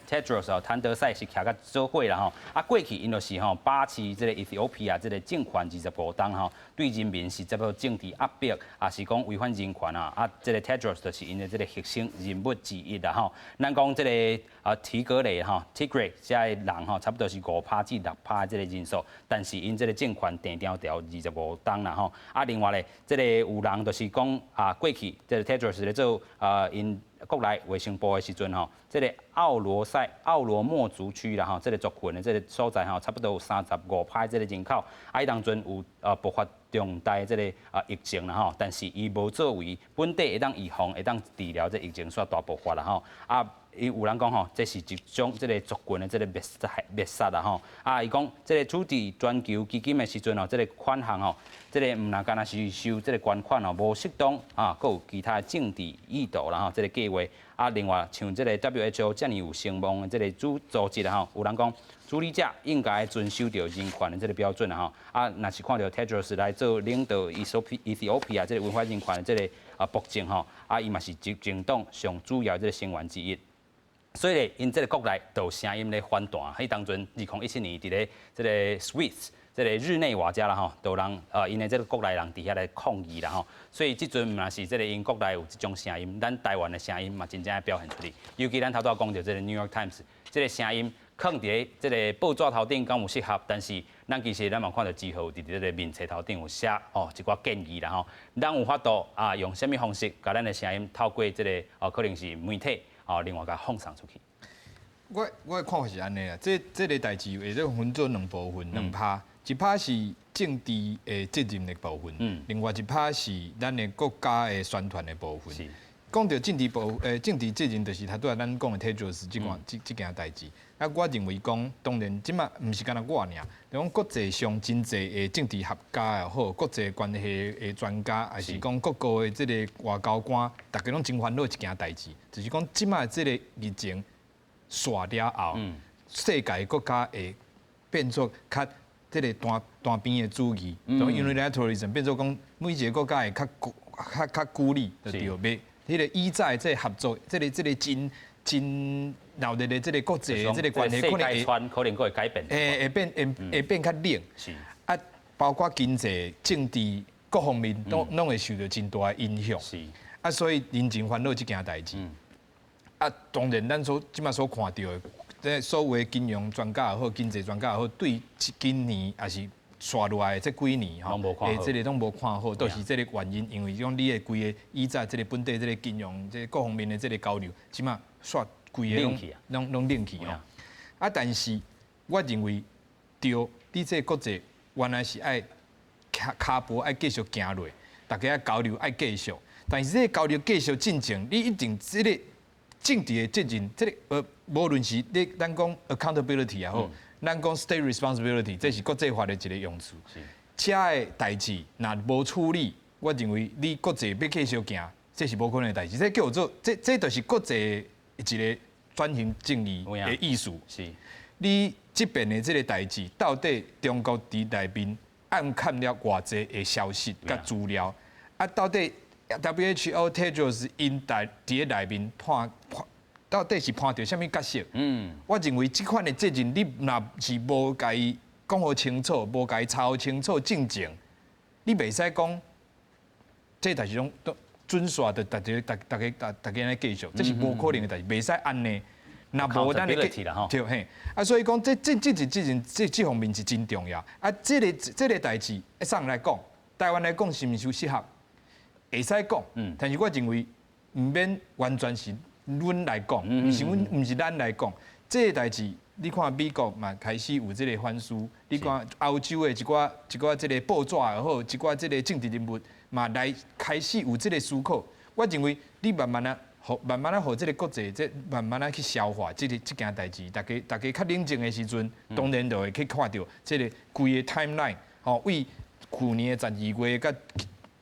Tedros 哦，譚德塞是徛較做伙啦吼。啊，過去𪜶就是吼把持這個 Ethiopia 這個政權25冬吼，對人民是這個政治壓迫，也是講違反人權啊。啊，這個 Tedros 就是𪜶的這個核心人物之一啦吼。咱講這個啊提格雷吼，Tigray 這个人吼，差不多是5趴至6趴這個人數，但是𪜶這個政權定牢牢25冬啦吼。啊，另外咧，這個有人就是講啊，過去這個 Tedros 咧做啊，𪜶國內衛生部的時陣吼，這個奧羅塞奧羅莫族區啦吼，這個族群的這個所在吼，差不多有35趴這個人口，啊，彼當陣有爆發重大這個疫情啦吼，但是伊無作為，本地會當預防，會當治療這疫情煞大爆發啦吼，啊。伊有人講吼，這是一種這個族群的這個滅殺滅殺啦吼。啊，伊講這個處置全球基金的時陣吼，這個款項吼，這個毋但干焦是收這個捐款吼，無適當啊，閣有其他政治意圖啦吼，這個計劃。啊，另外像這個 WHO 遮爾有聲望的這個組組織啦吼，有人講主理者應該遵守著人權的這個標準啦吼。啊，若是看著 Tedros 來做領導 Ethiopia 這個違反人權的這個暴政吼，啊，伊嘛是執政黨上主要這個成員之一。所以咧，𪜶這個國內就有聲音咧反彈。彼當陣2017年，佇咧這個 Swiss 這個日內瓦遮啦吼，就有人𪜶的這個國內人佇遐來抗議啦吼。所以這陣毋但是這個𪜶國內有這種聲音，咱台灣的聲音嘛真正愛表現出來。尤其咱頭拄仔講著這個 New York Times 這個聲音，囥佇咧這個報紙頭頂敢有適合？但是咱其實咱嘛看著之後佇這個面冊頭頂有寫哦一寡建議啦吼。咱有法度啊，用啥物方式，共咱的聲音透過這個哦，可能是媒體。哦，另外共放送出去。我的看法是按呢啦，這個代誌會使分做兩部分，兩趴，一趴是政治的責任的部分，另外一趴是咱的國家的宣傳的部分。講著政治責任，就是頭拄仔咱講的 Tedros 這件代誌。啊，我認為講，當然這馬毋是干焦我爾，就講國際上真濟的政治學家也好，國際關係的專家，抑是講各國的這個外交官，逐家攏真煩惱一件代誌，就是講這馬這個疫情煞了後，世界國家會變做較這個單單邊的主義，就 unilateralism 變做講每一個國家會較較較孤立，就對，袂彼個以早的這個合作，這個真真鬧熱的這個國際的這個關係，可能會可能會改變，會變較冷。啊，包括經濟、政治各方面都攏會受著真大的影響。啊，所以𪜶真煩惱這件代誌。啊，當然咱所這馬所看著的，這所有的金融專家也好，經濟專家也好，對今年抑是紲落來的這幾年吼，這個攏無看好，都是這個原因，因為講你的規個以早這個本地這個金融這個各方面的這個交流，這馬煞規個攏攏攏冷去吼。啊，但是我認為，對，你這個國際原來是愛跤跤步愛繼續行落，大家愛交流愛繼續，但是這個交流繼續進前，你一定這個政治的責任，這個無論是你咱講 accountability 也好，咱講 state responsibility，這是國際法的一個用詞。這个代誌若無處理，我認為你國際欲繼續行，這是無可能的代誌。這叫做這就是國際一個轉型正義的意思。你這邊的這個代誌，到底中國佇內面暗崁了偌濟的消息佮資料？啊，到底 WHO Tedros 𪜶佇咧內面判判，到底是判著啥物角色？我認為這款的責任，你若是無共伊講予清楚，無共伊查予清楚證證，你袂使講這代誌攏都準煞，就逐家逐逐家逐逐家按呢繼續，這是無可能的代誌，袂使按呢。若無咱的對嘿，啊，所以講這這這這這這這方面是真重要。啊，這個代誌上來講，台灣來講是毋是有適合？會使講，但是我認為毋免完全是阮來講，毋是阮，毋是咱來講。這個代誌，你看美國嘛開始有這個反思，你看歐洲的一寡一寡這個報紙也好，一寡這個政治人物嘛來開始有這個思考。我認為你慢慢仔，予慢慢仔，予這個國際這慢慢仔去消化這個這件代誌，大家大家較冷靜的時陣，當然就會去看著這個規个 timeline，吼，為去年的12月佮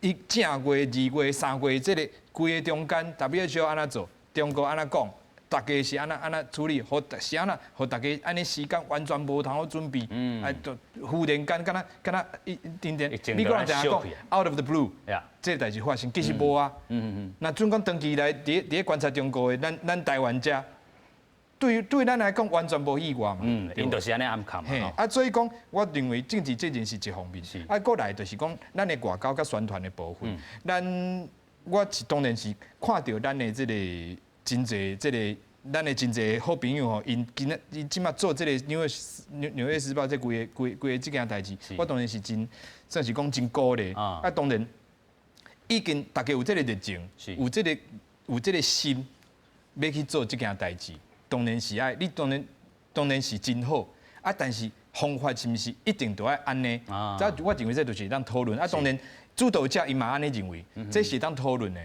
一正月、2月、3月，這個規个中間，WHO 按怎做，中國按怎講，大家是按怎按怎處理，予是按怎，予大家按呢時間完全無通好準備，啊，就忽然間敢若敢若一點點，美國人定講 out of the blue，這個代誌發生，其實無啊。若準講長期來佇咧觀察中國的，咱咱台灣遮，對咱來講完全無意外嘛。嗯，𪜶就是按呢暗崁嘛。啊，所以講，我認為政治責任是一方面，啊，過來就是講，咱的外交佮宣傳的部分，咱我是當然是看著咱的這個真濟這個咱的真濟好朋友吼，𪜶今仔伊這馬做這個紐約時報這規个規規个這件代誌，我當然是真算是講真鼓勵。啊，當然已經大家有這個熱情，有這個心，欲去做這件代誌，當然是愛，你當然當然是真好。啊，但是方法是毋是一定都愛按呢？這我認為這就是會當討論。啊，當然主導者伊嘛按呢認為，這是會當討論的。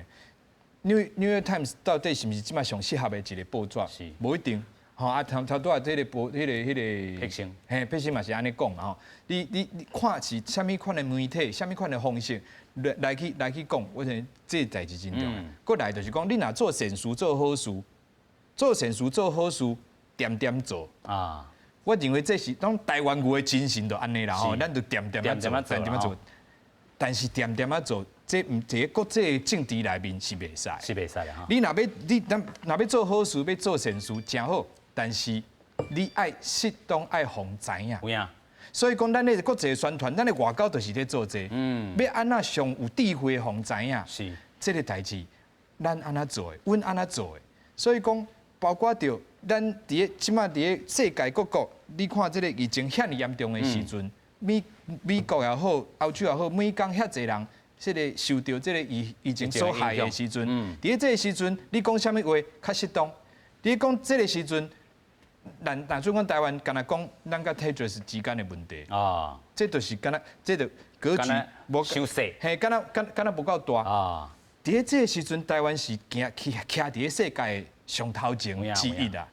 New York Times 到底是毋是這馬上適合的一個報紙？無一定。吼啊，頭頭拄仔這個報，彼個彼個，嘿，彼時嘛是按呢講嘛吼。你看是啥物款的媒體，啥物款的方式來去講，我認為這代誌真重要。過來就是講，你若做善事做好事，做善事做好事，恬恬做啊。我認為這是當台灣牛的精神就按呢啦吼，咱就恬恬仔做，恬恬仔做。但是恬恬仔做，這毋佇國際政治內面是袂使，是袂使的哈。你若欲你若若欲做好事，欲做善事，誠好，但是你愛適當愛予人知影。有影。所以講，咱的國際宣傳，咱的外交就是咧做這個。欲按怎上有智慧予人知影？這個代誌，咱按怎做的，阮按怎做的。所以講，包括著咱佇咧這馬佇咧世界各國，你看這個疫情遐爾嚴重的時陣，美國也好，歐洲也好，每工遐濟人，這個受著這個疫情所害的時陣，佇咧這個時陣，你講啥物話較適當？你講這個時陣，咱若準講台灣，干焦講咱佮 Tedros 之間的問題啊，這就是敢若這就格局無傷細，嘿，敢若敢敢若無夠大啊。佇咧這個時陣，台灣是行去徛佇咧世界的上頭前之一啊。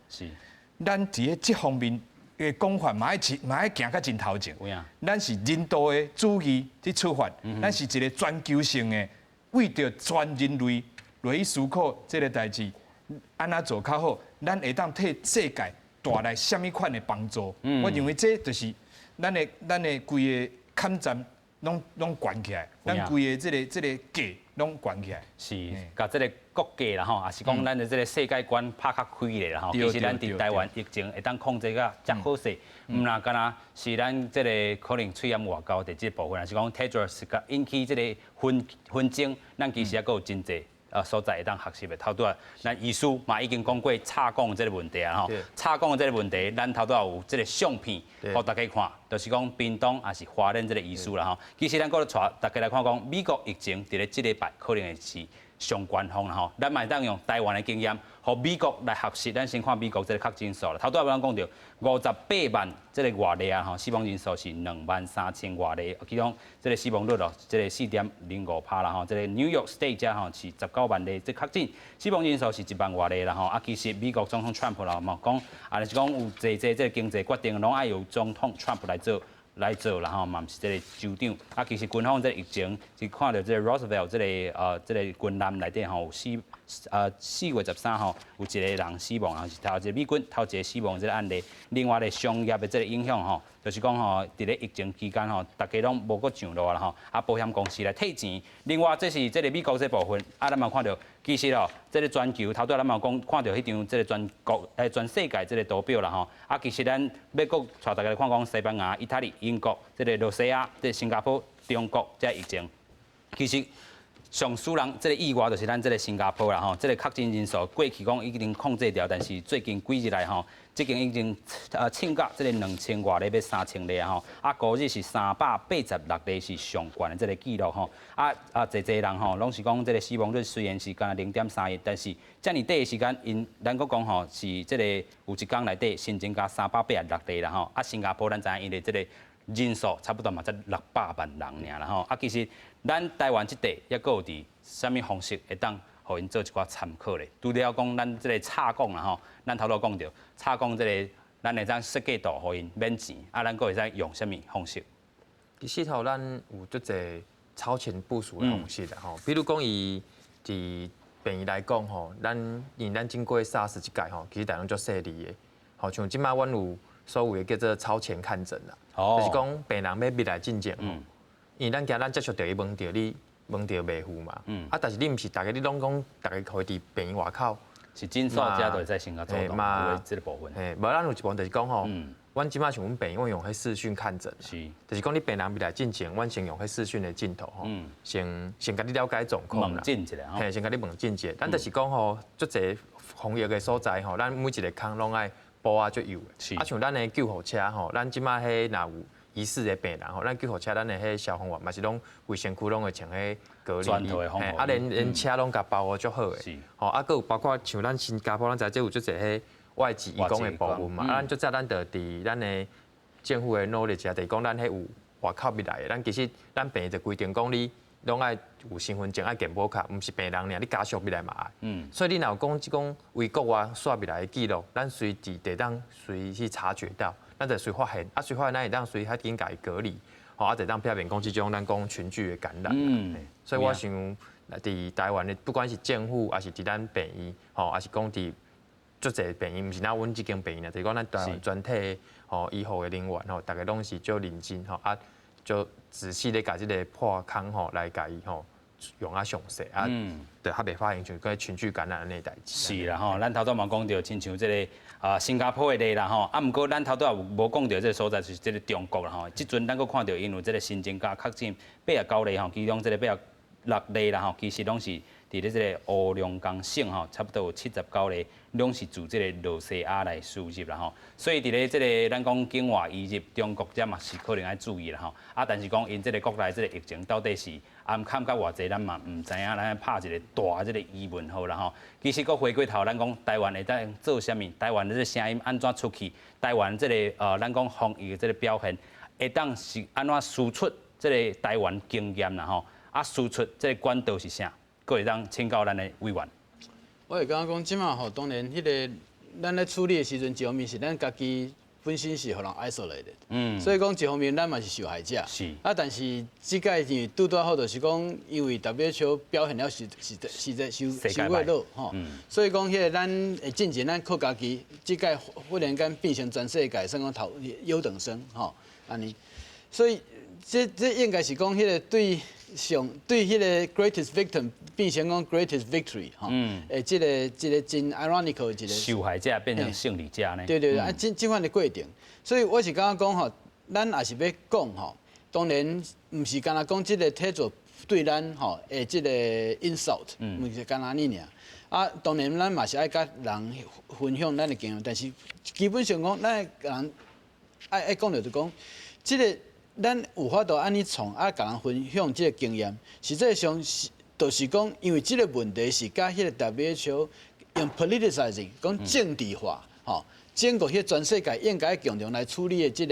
咱佇咧這方面的講法，嘛愛嘛愛行較真頭前。咱是人道的主義去出發，咱是一個全球性的，為著全人類來去思考這個代誌，按怎做較好，咱會當替世界帶來啥物款的幫助？我認為這就是咱的規个抗戰攏攏懸起來，咱規個這個價攏懸起來。是，共這個國界啦吼，抑是講咱的這個世界觀拍較開咧啦吼。其實咱佇台灣疫情會當控制甲遮好勢，毋若干焦是咱這個可能喙罨外交佇這部分，抑是講 Tedros 共引起這個紛紛爭，咱其實猶閣有真濟所在會當學習的。頭拄仔，咱醫師嘛已經講過插管這個問題啊吼，插管這個問題，咱頭拄仔有這個相片，予大家看，就是講屏東抑是花蓮這個醫師啦吼。其實咱閣帶大家來看講，美國疫情佇咧這禮拜可能會是上懸峰啦吼，咱嘛會當用台灣的經驗，予美國來學習。咱先看美國這個確診數啦，頭拄仔咱講著58萬這個外例啊吼，死亡人數是2萬3千外例，其中這個死亡率咯，這個4.05趴啦吼，這個 New York State 遮吼是19萬例這確診，死亡人數是1萬外例啦吼。啊，其實美國總統 Trump 啦嘛講，啊，就是講有濟濟這個經濟決定，攏愛由總統 Trump 來做。來做啦吼，嘛毋是這个州長。啊，其實軍方這个疫情是看著這个 Roosevelt 這个軍艦內底吼，有4月13號有一個人死亡，啊是頭一個美軍頭一個死亡這个案例。另外咧，商業的這个影響吼，就是講吼，佇咧疫情期間吼，逐家攏無閣上路啦吼，啊，保險公司來退錢。另外，這是這个美國這部分，啊，咱嘛看著，其實哦，這个全球頭拄咱嘛有講，看著彼張這个全國全世界這个圖表啦吼，啊，其實咱欲閣帶大家來看講西班牙、意大利、英國、這个羅西亞、這个新加坡、中國這疫情，其實上使人這个意外就是咱這个新加坡啦吼，這个確診人數過去講已經控制牢，但是最近幾日來吼，這間已經衝到這个2000外例，欲3000例啊吼，啊，五日是386例是上懸的這个記錄吼，啊啊，濟濟人吼，攏是講這个死亡率雖然是干焦0.31，但是遮爾短的時間，𪜶咱閣講吼是這个有一工內底新增加386例啦吼，啊，新加坡咱知影𪜶的這个人數差不多嘛才600萬人爾啦吼，啊，其實咱台灣這塊猶閣有佇啥物方式會當予𪜶做一寡參考咧？除了講咱這个插講啦吼，咱頭拄講著插講這个，咱會當設計圖予𪜶免錢，啊，咱閣會使用啥物方式？其實吼，咱有足濟超前部署的方式啦吼，比如講伊佇病院來講吼，咱因為咱經過 SARS 這屆吼，其實逐家攏足細膩的，吼，像這擺阮有所謂的叫做超前看診啦，就是講病人欲入來進前吼，因為咱驚咱接觸著伊聞著你聞著袂赴嘛，啊，但是你毋是逐家你攏講逐家予佇病院外口，是診所遮都會使先共做到有這个部分。嘿，無咱有一部分就是講吼，阮這擺像阮病院，阮用彼視訊看診，就是講你病人入來進前，阮先用彼視訊的鏡頭吼，先共你了解狀況啦，問診一下，嘿，先共你問診一下。咱就是講吼，足濟防疫的所在吼，咱每一个空攏愛布啊足幼的。啊，像咱的救護車吼，咱這擺彼若有疑似的病人吼，咱救護車咱的彼消防員嘛是攏規身軀攏會穿彼隔離衣，啊，連車攏共包護足好的。吼，啊，閣有包括像咱新加坡，咱知這有足濟彼外籍移工的部分嘛，啊，咱足早咱就佇咱的政府的努力下，就是講咱彼有外口入來的，咱其實咱病院就規定講你攏愛有身份證、愛健保卡，毋是病人爾，你家屬入來嘛愛。所以你若有講這種為國外煞入來的記錄，咱隨時會當隨去察覺到，咱就隨發現，啊，隨發現咱會當隨較緊共伊隔離，吼，啊，就當避免講這種咱講群聚的感染。所以我想，佇台灣的，不管是政府，抑是佇咱病院，吼，抑是講佇足濟病院，毋是若阮這間病院啊，就是講咱台灣全體吼醫護的人員吼，逐家攏是足認真吼，啊，足仔細咧共這个破空吼來共伊吼用啊詳細啊，就較袂發生像個群聚感染按呢代誌。是啦吼，咱頭拄嘛講著，親像這个啊新加坡的例啦吼，啊毋過咱頭拄也無講著這个所在就是這个中國啦吼。這陣咱閣看著𪜶有這个新增加確診89例吼，其中這个86例啦吼，其實攏是佇咧這个烏龍江省吼，差不多有79例，攏是自這个羅西亞來輸入啦吼。所以佇咧這个咱講境外移入中國這嘛是可能愛注意啦吼。啊，但是講𪜶這个國內這个疫情到底是暗崁甲偌濟，咱嘛毋知影，咱愛拍一个大這个疑問號啦吼。其實閣回過頭，咱講台灣會當做啥物？台灣的這个聲音按怎出去？台灣這个咱講防疫的這个表現，會當是按怎輸出這个台灣經驗啦吼？啊，輸出這个管道是啥？閣會當請教咱的委員。我會感覺講，這馬吼，當然彼个咱咧處理的時陣，一方面是咱家己本身是予人 isolated，所以講一方面咱嘛是受害者。啊，但是這擺因為拄拄好就是講，因為 WHO 表現了實實在實在傷傷過落吼，所以講彼个咱會進前咱靠家己，這擺忽然間變成全世界算講頭優等生吼，按呢，所以這應該是講彼个對上對彼个 greatest victim 變成講 greatest victory 吼，這个真 ironical 一个受害者變成勝利者呢？對對對，啊，這款的過程，所以我是感覺講吼，咱也是欲講吼，當然毋是干焦講這个體做對咱吼的這个 insult，毋是干焦按呢爾。啊，當然咱嘛是愛佮人分享咱的經驗，但是基本上講，咱人愛講著就講，這个咱有法度按呢創，啊，共人分享這个經驗，實際上是，就是講，因為這个問題是佮彼个 WHO 用 politicizing 講政治化，吼，整個彼全世界應該共同來處理的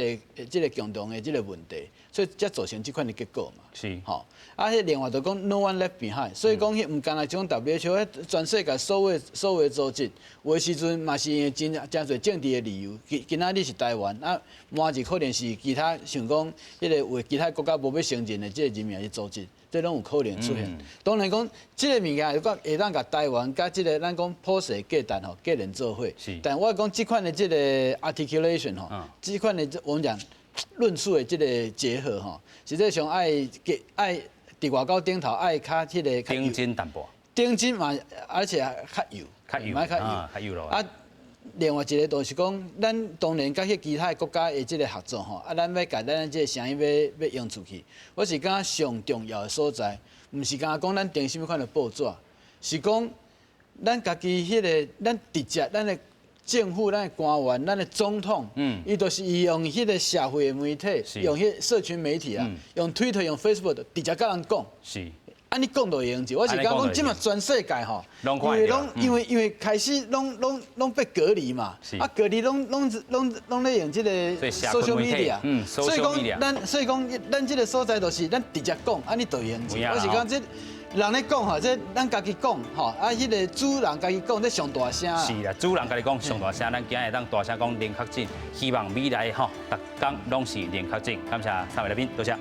這個共同的這個問題，所以才造成這款的結果嘛。吼，啊，彼另外就講 no one left behind，所以講彼毋干焦像 WHO，全世界所有組織，有的時陣嘛是因為真誠濟政治的理由。今今仔日是台灣，啊，明日可能是其他像講彼個有其他國家無欲承認的這個人民的組織，這攏有可能出現。當然講，這個物件如果會當共台灣佮這個咱講普世價值吼結連做伙。但我講這款的這個 articulation 吼，這款的我們講論述的這個結合吼，實際上愛愛佇外交頂頭愛較彼個頂真淡薄，頂真嘛，而且較幼，較幼，較幼，較幼咯。啊，另外一個就是講，咱當然佮彼其他國家的這個合作吼，啊，咱欲共咱這個聲音欲揚出去，我是感覺上重要的所在，毋是干焦講咱訂啥物款的報紙，是講咱家己彼個，咱直接咱的政府、咱的官員、咱的總統，伊就是用彼個社會的媒體，用彼社群媒體啊，用 Twitter、用 Facebook 直接佮人講。按呢講就會用者，我是感覺講這馬全世界吼，因為攏因為開始攏被隔離嘛，啊隔離攏咧用這個 social media，所以講咱這個所在就是咱直接講，按呢就會用者。我是講這人咧講吼，這咱家己講吼，啊，彼個主人家己講，這上大聲。是啦，主人家己講上大聲，咱今日當大聲講零確診，希望未來吼，逐工攏是零確診。感謝三位來賓，多謝。